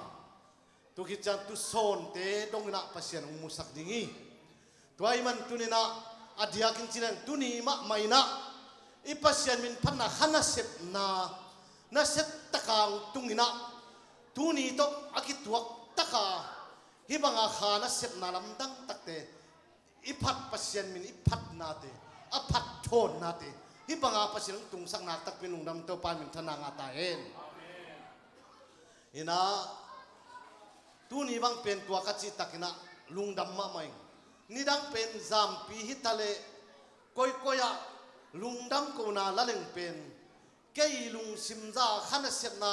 tu khit ciang tusawnte dongin ah Pasian hong musak ding hi. Tua ahih manin tuni-in ah, a diakin ci leng tuni mahmah in ah i Pasian minphatna kha nasepna nasiataka hong tungin ah, tuni tawh a kituaktaka hih banga kha nasepna lamdang takte, i phat Pasian min i phatnate, a phat thawnnate, hih banga Pasian hong tungsak nak takpi in lungdam, Topa in minthanna ngah ta hen. In ah, tuni bang pen tua ka cih takin ah lungdam mahmah ing. Nidang pen zampi hi ta leh, koikoi ah lungdam kohna la leng pen, kei lungsim za kha nasiatna,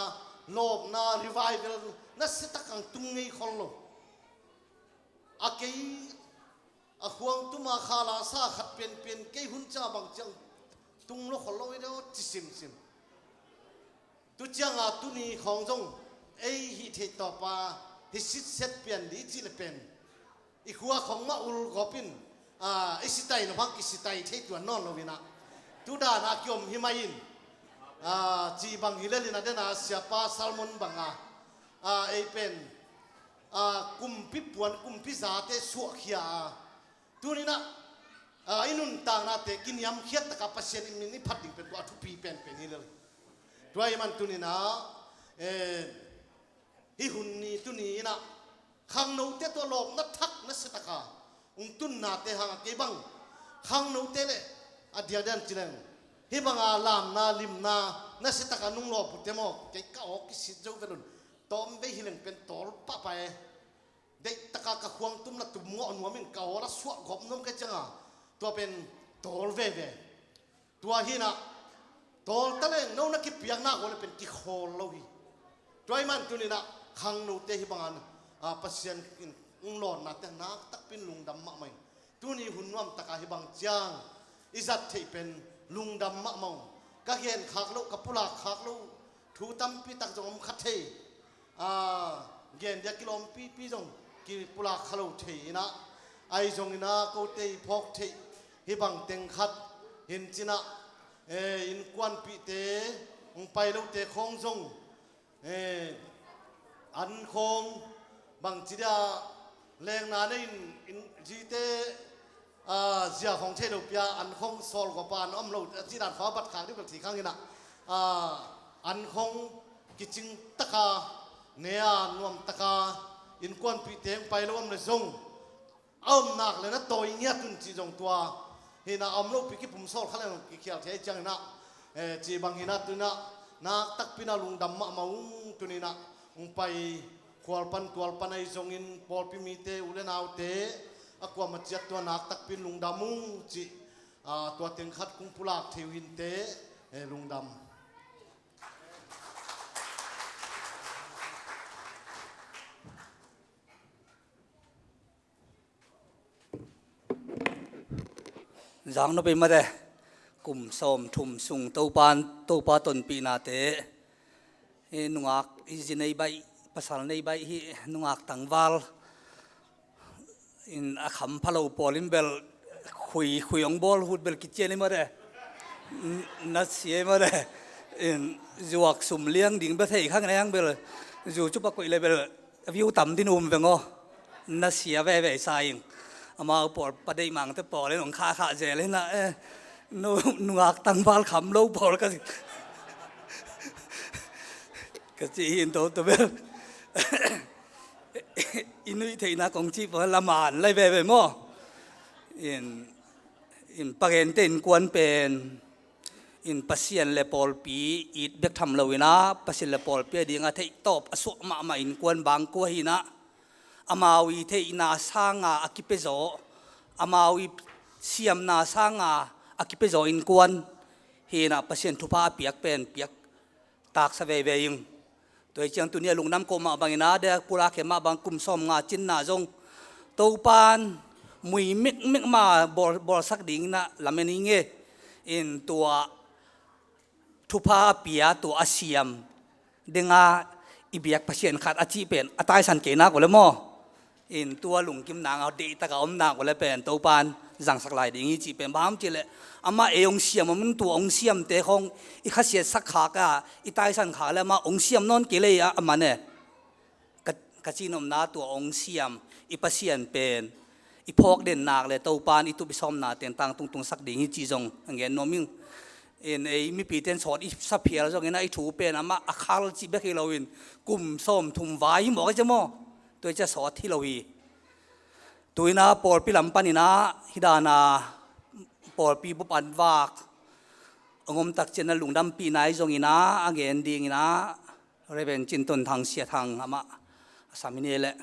lawpna, revival nasiatak hong tung ngei khol lo. A kei a khuang tuma khala sa khat pianpian kei hun ciang bang ciang tung lo khol lo hi deuh ci simsim. Tu cianga tuni khawng zong ei hih theih tawpa hi sitset pian dih cih le pen, i khua khawng mah ulgawp in, ah, i sitai lo hang kisitai thei tuan nawn lo in ah, tu dan a kiom hi mai in, ah, cih bang hi lel in a, den a Siapa Salmon banga, ah, ei pen, ah, kumpi puan kumpi zate suahkhia a, tuni-in ah, ah, i nuntaknate kiniamkhiat taka Pasian in min i phat ding pen tua a thupi penpen hi lel. Tua ahih manin tuni-in ah, eh, hih hun ni tuni-in ah khangnote tua lawpna thak nasiataka hong tunnate hanga kei bang khangnote le a diakdiak ci leng, hih banga lamna limna nasiataka nung lawp uh te maw, kei ka aw kisit zo vel un. Tawmvei hi leng pen tawl pahpah e. Deihtaka ka khuang tumna tum ngawh nuam in ka awl a suah gawp nuam ka hih cianga tua pen tawl veve. Tua hi-in ah, tawl ta leng no na kipiakna uh le pen kikhawl lo hi. Tua ahih manin tuni-in ah khangnote hih banga, ah, Pasian in hong lawnnate nak takpi in lungdam mahmah ing. Tuni hun nuamtaka hih bang ciang i zat theih pen lungdam mahmah ung. Ka gen khak loh, ka pulak khak loh thu tampi tak zong om kha thei. A, gen dia kilawm pipi zong kipulak kha lo thei in ah, ahi zongin ah kote i phawk theih hih bang teng khat hi in cin ah, eh, innkuanpihte, hong pai lote khawng zong, eh, an khawng bangci dia lengna nei in, in zite, a, zia khawng thei lo pia, an khawng sawl gawpa an om lo, a cih dan khawng a bat khak dih bel thei khang in ah, a, an khawng kicing taka, ne a nuam taka, innkuanpihte hong pai lo om le zong, a om nak le na tawi ngiat un cih zong tua hi in ah, a om lopi kipum sawl kha le zong kikhial thei ciangin ah, eh, cih bang hi in ah, tu-in ah nak takpi in ah lungdam mahmah ung. Tu-in ah hong pai khual pan tual pan ahi zongin pawlpi mite, u le naute, a kuamah ciat tua nak takpi in lungdam ung cih, ah, tua teng khat kong pulak thei uh hi inteh, eh, lungdam. Zang nop ei mate, kum sawmthum sung Topa, Topa tonpihnate, eh, nungak i zi nei baih, pasal nei baih hi, nungak tangval in a kham pha lo pawl in bel khui, khui hong bawl hut bel kician ei mate. N-, na sia ei mate. In zuak sum liang ding bel thei khang nei hang bel zu cup a koih le bel a view tam din um veng aw. Na sia veve sa ing. Amau pawl, Pa Deih Mangte pawl in hong khahkhah zel hi in ah, eh, nu, nungak tangval kham lo pawl ka ci. Ka ci hi in toto bel. I nuih theihna kong cih pawl la man lai veve maw. In, in Pa Gente innkuan pen in Pasian le pawlpi it bek tham lo in ah, Pasian le pawlpi a ding a theih tawp a suak mahmah innkuan bangkua hi in ah, amau i theihna sanga a kipia zaw, amau i siamna sanga a kipia zaw innkuan hi in ah, Pasian thupha a piak pen piak taksa veve ing. Tua hi ciang tuni a lungdam ko mah bangin a, dek pulak khe mah bang kum sawm nga cinna zong Topan mui mekmek ma bawl, bawlsak dingin a lamen hi nge. In tua thupha a pia, tua a siam denga i biak Pasian khat a cih pen a taisan kei nak uh le maw. In tua lungkim nang a, deihtak a om nang uh le pen Topan zangsak lai ding hi cih pen bang hiam cih leh, amah ei hong siam om in, tua hong siamte khong i khasiatsak khak a, i taisan khak le amah hong siam nawn kei lei a, a man e. Ka, ka cihnopna tua hong siam i Pasian pen i phawk den nak le Topan i tup i sawmna teng tangtung tungsak ding hi cih zong a gen nuam ing. In ei mipite in sawt i sa phial zongin a, i thu pen amah a khal cih bek hi loin kum sawmthum vai hi mawk a, ci maw. Tua hi ciang sawt hi lo hi. Tu-in a pawlpi lam panin a, hih dan a pawlpi bup an vak hong om tak ciang a lungdampihna hi zongin a, a gen dingin a Reverend Cin Ton Thang, Sia Thang amah a sam hi ni leh.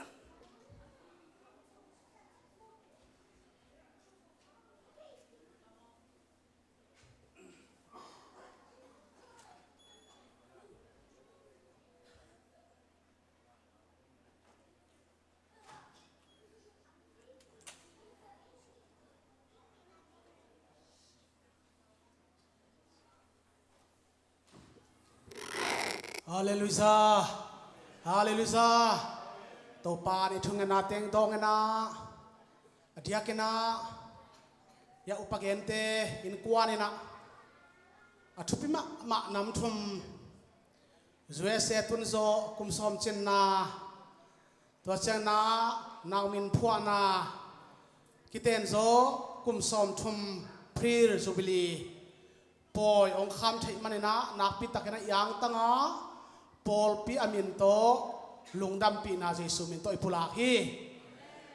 Halleluijah. Halleluijah. Topa in i thungetna teng dawngin a, a diakin a, ya upa gente innkuan in a, a thupi mahmah nam thum, U S A tun zawh kum sawm cinna, tua ciang na, nau min phuahna, kiten zawh kum sawmthum, Pre-Jubilee pawi hong kham theih manin a, nakpi takin a i angtang a pawlpi a min tawh lungdampihna Jesu min tawh i pulak hi.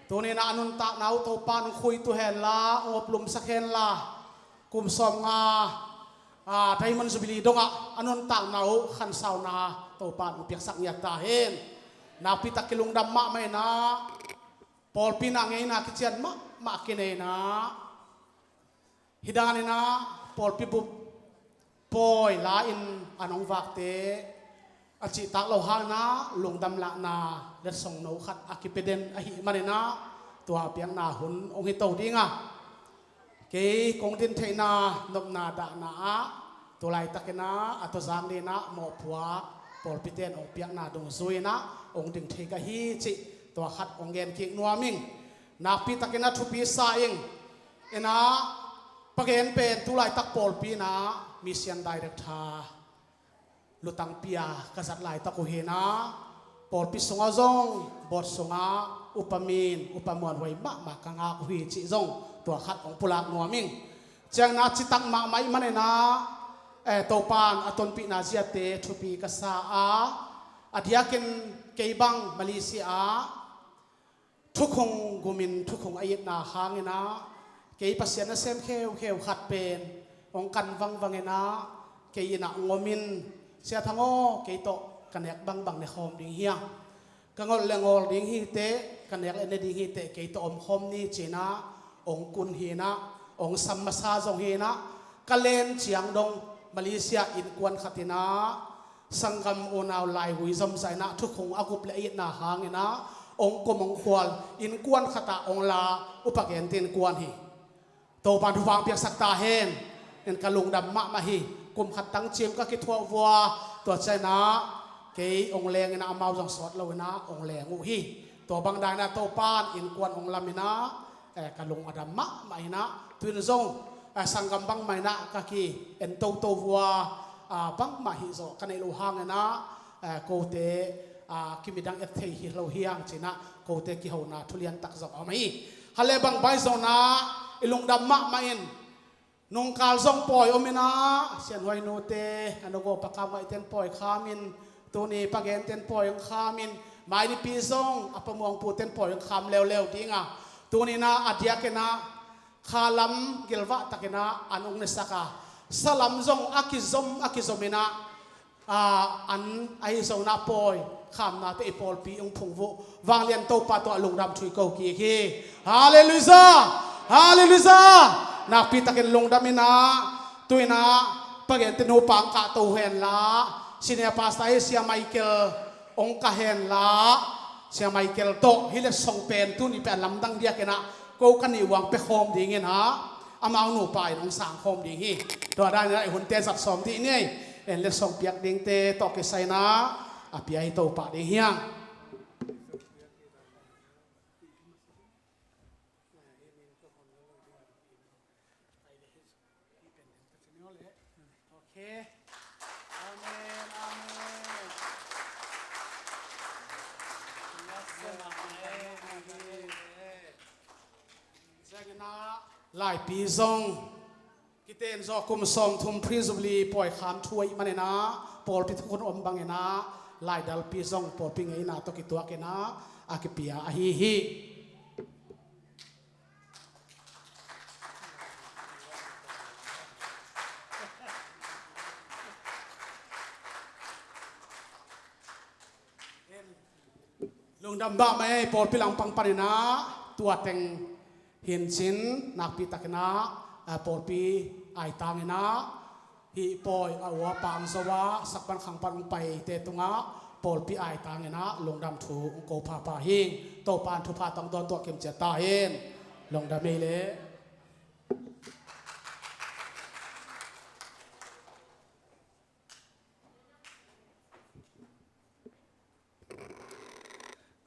Tuni-in a, a nuntakna uh Topa in hong khuitu henla, hong oplumsak henla, kum sawmnga, a, Diamond Jubilee dongah a nuntakna uh khansauna Topa in hong piaksak ngiat ta hen. Nakpi tak kilungdam mahmah in a, pawlpi in a ngeina kician mahmah kinei in a, hih danin a pawlpi bup pawi la-in an hong vakte a cihtak loh hangin a lungdam lahna letsong no khat a kipia den ahih manin a, tua piakna hun hong hi to ding a, kei kong din theihna nopna dahna ah tu laitakin a, a tawzang dingin a mawhpuak pawlpite in hong piakna dungzui in a hong ding thei ka hi cih tua khat hong gen kik nuam ing. Nakpi takin a thupi sa ing. In a, pa gen pen tu laitak pawlpi in a Mission Director lutang pia ka zat laitak uh hi in a, pawlpi sungah zong, board sungah upa min, upa muanhuai mahmah ka ngak uh hi cih zong tua khat hong pulak nuam ing. Ciangin a citak mahmah ih manin a, eh, Topa in a tonpihna ziate thupi ka sa a, a diakin kei bang Malaysia ah thukhung gumin thukhung a itna hangin a, kei Pasian nasem kheukheu khat pen hong kan vangvang in a, kei inn ah hong om in, Sia Thang aw, kei tawh ka nek bangbang ne khawm ding hiam? Ka ngolh le ngawl ding hi teh, ka nek le ne ding hi teh, kei tawh om khawm ni, ci-in a hong kun hi in a, hong sam masa zong hi in a, ka len ciang dong Malaysia innkuan khat in a, sanggam unau laigui zomzah in a, thukhung a gup le a itna hangin a, hong kum hong khual innkuan khat ah hong la, upa gente innkuan hi. Topa in thupha hong piaksak ta hen. In ka lungdam mahmah hi. Kum khat tang cim ka kithuah vua, tua ciangin a kei hong leng in a, amau zong sawt lo in a hong leng uh hi. Tua bang dan in a Topa in innkuan hong lam in a, eh, ka lung a dam mahmah in a, tu-in zong, eh, sanggam bangmah in a ka ki-en toto vua, ah, bangmah hih zawh ka neih loh hangin a, eh, kote, ah, kimidang et thei hi lo hi hang, ci-in a kote kihona thulian tak zong a om hi. Khat le bang bang zong in a i lungdam mahmah in, nungkal zong pawi om in a, Sianhuai nute, a nu gawpa Kam Ngaihte in pawi kham in, tuni pa gente in pawi hong kham in, mai nipi zong a pa Muang pute in pawi hong kham leuleu ding a, tuni in a a diakin a kha lam gilvah takin a an hong nesak a, sa lam zong a kizom a kizom in a, a, an ahi zong in a pawi khamnate i pawlpi hong phungvuh vanglian Topa tungah lungdam thu i ko kik hi. Halleluijah! Halleluijah! Nakpi takin lungdam in a, tu-in a pa gente nupa hong kahto hen la, Senior Pastor ahi Sia Michael Hong ka hen la, Sia Michael tawh hih letsong pen tuni pen lamdang diakin ah ko ka nih uang pia khawm dingin ah, amau nupa in hong sang khawm ding hi. Tua danin ah i hunte zat sawm dih ni ei. En letsong piak dingte tawh kisai in ah a pia hi to pah ding hiang. Okay. Amen, amen. Laipi zong kiten zawh kum sawmthum Pre-Jubilee pawi kham thu ahih manin ah, pawlpi thukhun om bangin ah, laidalpi zong pawlpi ngeina tawh kituakin ah a kipia ahi hi. Lungdam mahmah ei, pawlpi langpang panin ah tua teng hi in cin, nakpi takin ah, eh, pawlpi aitangin ah, hih pawi a ua pang zo a sakpan khangpan hong paite tungah pawlpi aitangin ah lungdam thu hong ko phapha hi. Topa in thupha tawh hong dawn tuah kim ciat ta hen. Lungdam ei leh.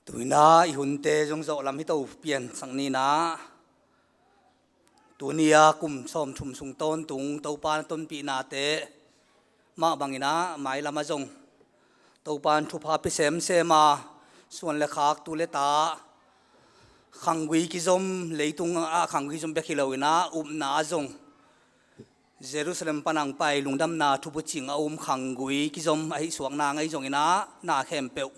Tu-in ah i hunte zong zawh lam hi to piansak ni in ah, tuni-a kum sawmthum sung tawntung Topa na tonpihnate mah bangin ah mailam ah zong Topa in thupha pia semsem a, suan le khak, tu le ta, khanggui kizom, leitung ah khanggui kizom bek hi lo in ah upna ah zong Jerusalem pan hong pai lungdamna thubucing a um khanggui kizom ahi suak nang ahi zongin ah, na khempeuh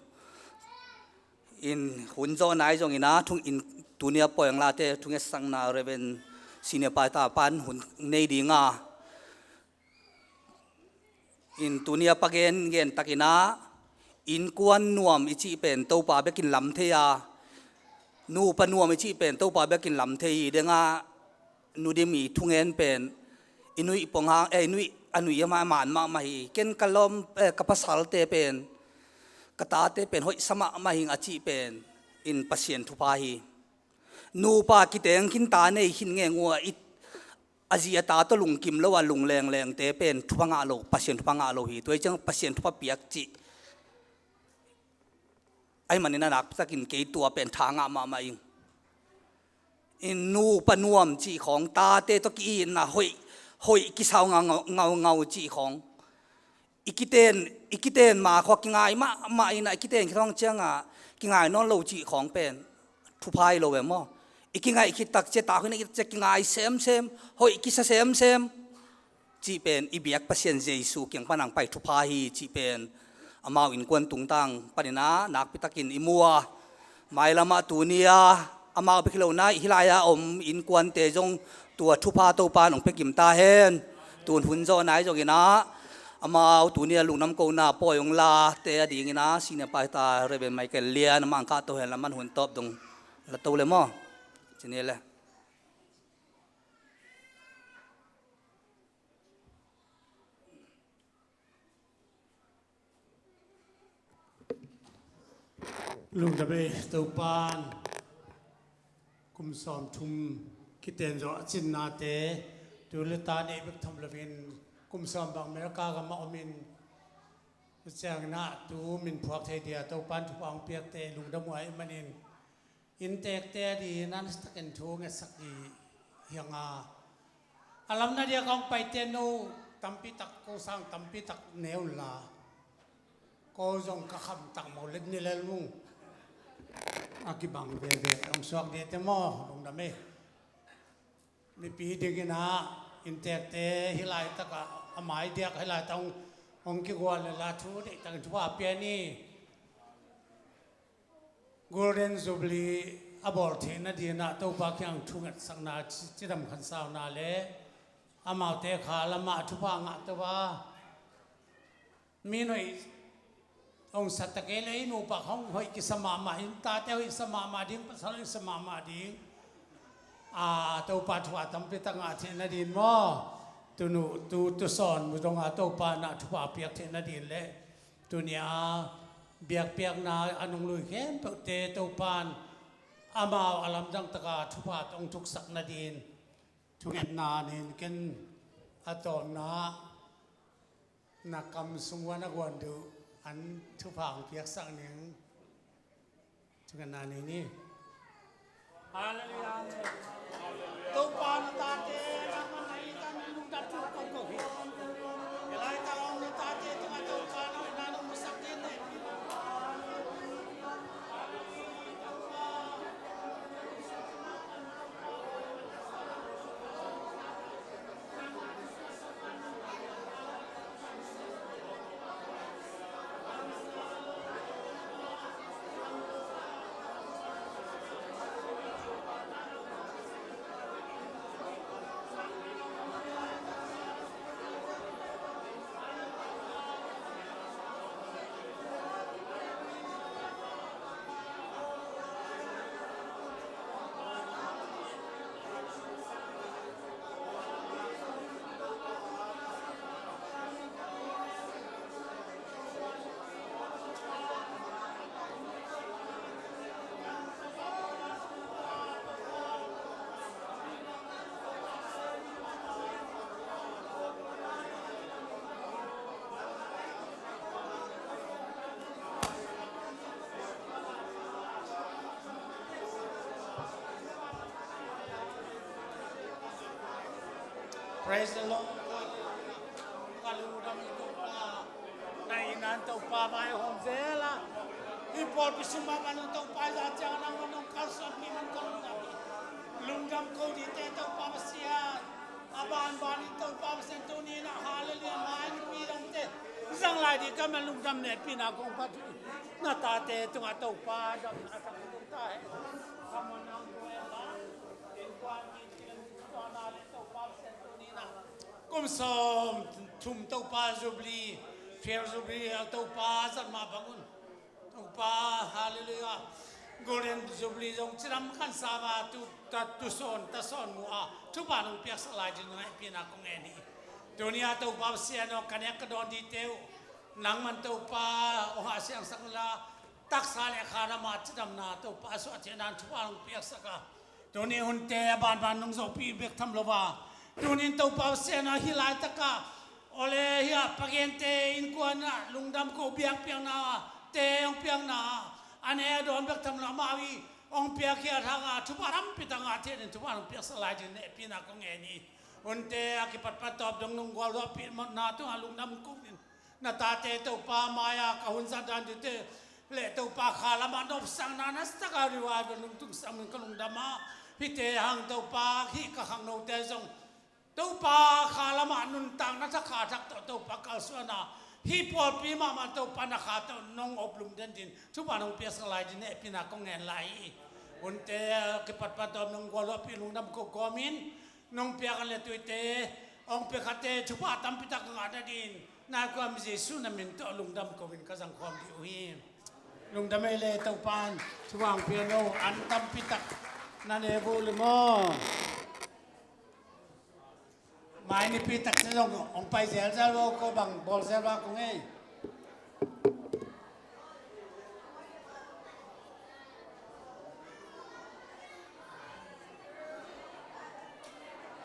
in hun zawhna ahi zongin ah, thung in tuni-a pawi hong late thungetsakna Reverend Senior Pastor pan hun nei ding a, in tuni-a pa gengen takin ah, innkuan nuam i cih pen Topa bekin lam thei a, nupa nuam i cih pen Topa bekin lam thei hi. Deng ah Nu Dim i thungen pen i nuih pong hang, eh, i nuih, a nuih a man mahmah hi. Ken ka lawm, eh, ka pasalte pen, ka tate pen hoihsa mahmah hi ing a cih pen in Pasian thupha hi. Nupa kiteng khin, ta nei khin ngeng uh a, i, a zi a ta tawh lungkim lo a lunglenglengte pen thupha ngah lo, Pasian thupha ngah lo hi. Tua hi ciang Pasian thupha piak cih ahih manin a nakpitakin kei tua pen tha ngah mahmah ing. In nupa nuam cih khawng, tate tawh ki-itna hoih, hoih kisau ngau, ngau, ngau, ngau cih khawng, i kiten, i kiten ma khawng kingai mahmah in a, i kiten khit khawng ciangah kingai nawn lo cih khawng pen thupha hi lo ve maw? I kingaih khit tak ciang, ta hoih na i tak ciang kingai semsem, hoih kisa semsem cih pen i biak Pasian Jesu kiang pan hong pai thupha hi cih pen amau innkuan tungtang panin ah nakpitakin i mu a, mailam ah tuni-a amau bek hi lo in ah, hih lai-a om innkuante zong tua thupha Topa in hong pia kim ta hen. Tun hun zawhna ahi zongin ah, amau tuni-a lungdam kohna pawi hong late a dingin ah, Senior Pastor Reverend Michael Lian, amah hong kahto hen la, amah hun tawp dong la to le maw? Ci ni le. Lungdam ei. Topa in kum sawmthum kiten zawh a cinnate, tu le ta nei bek tham loin kum sawm bang America gam ah om in, tua ciangin ah tu min phuak thei dia Topa in thupha hong piakte lungdam uh ahih manin, inntekte a dingin ah nasatakin thu ngetsak ding hi hang a, a lamna diak a hong paite no tampi tak, ko sang tampi tak ne un la, ko zong ka kham tak maw, let ni lel mung. A kibang veve hong suak dite maw, lungdam ei. Mipi dingin ah inntekte hih laitak ah, a mai diak hih laitak hong, hong kigual le la, thu deihtakin thupha pia ni. Golden Jubilee a bawl theihna dingin ah Topa kiang thungetsakna, ci, cidam khansauna le amaute kha lamah thupha ngah to a, mi hoih hong sa ta kei le, i nupa hong hoih kisa mahmah, i tate hoih sa mahmah ding, pasal hoih sa mahmah ding. A, Topa thupha tampi tak ngah theihna dingin maw, tunu, tu, tusawn mu dong a Topa in ah thupha piak theihna dingin le, tuni-a Biakpiakna a nunglui khempeuhte Topa'n amau a lamdang taka thupha tawh hong thuksak nadingin thungetna nin ken a tawpna na kam sung ua na guan duh an thupha hong piaksak ning. Thungetna nei ni. Halleluiah. Amen. Topa na tate, nangmah na it a na lungdam thu kong ko hi. Hih laitak a om na tate tungah Topa na hoihna nong musak ding nei. Praise the Lord. Ka lungdam hi Topa. Na itna in Topa vaihawm zel a, hih pawlpi sung mah bang Topa i zah ciang nangmah nong kalsuanpih man ka lungdam hi. Lungdam ko dingte Topa Pasian. A banbanin Topa Pasian tuni in ah halleluiah mai nipi dangte zang lai ding ka man lungdam nehpihna kong phat hi. Na tate tungah Topa damna ka lungdam ta hen. Ka man nang ko en la. Innkuan mi thil tuahna le Topa Pasian tuni in ah kum sawm thum Topa Jubilee, Fair Jubilee a Topa zat mah bang un. Topa, halleluiah. Golden Jubilee zong cidam khansa va tu, ta, tu sawn, ta sawn mu a thupha nong piaksak lai ding nong hehpihna kong ngen hi. Tuni a Topa Pasian aw, ka nek ka dawn dingte uh nangman Topa hong hah siangsak la, taksa le kha lam ah cidamna Topa suah theihna in thupha nong piaksak a, tuni hunte a banban nong zohpih bek tham lo a, tuni in Topa Pasian aw, hih laitak ah awle hih a pagente innkuan ah lungdam ko biakpiakna te hong piakna a, a ne a dawn bek tham lo amau i hong piakkhiat hang a thupha tampi tak ngah theih ding thupha nong piaksak lai ding nehpihna kong ngen hi. Hunte a kipatpat tawp dong nong gualzawhpih mawhna tungah lungdam ko in. Na tate Topa mai-ah ka hun zat dan dingte le Topa kha lamah nopsakna na sitaka revival nong tungsak min ka lungdam a, hihte hang Topa hih ka khangnote zong Topa kha lamah nuntakna thakha thak tawh Topa kalsuan a, hih pawlpi mahmah Topa na kha tawh nong oplum den ding thupha nong piaksak lai ding nehpihna kong ngen lai hi. Hunte kipatpat tawp nong gualzawhpih lungdam ko kawmin nong piak an le tuite hong pia khate thupha tampi tak ka ngah nadingin na kuam Jesu na min tawh lungdam ko in ka zang khawm dih uh hi. Lungdam ei le Topa'n thupha hong pia no an tampi tak na ne bu le maw? Mai nipi takte zong hong pai zelzel vo ko bang bawl zel va kong ei.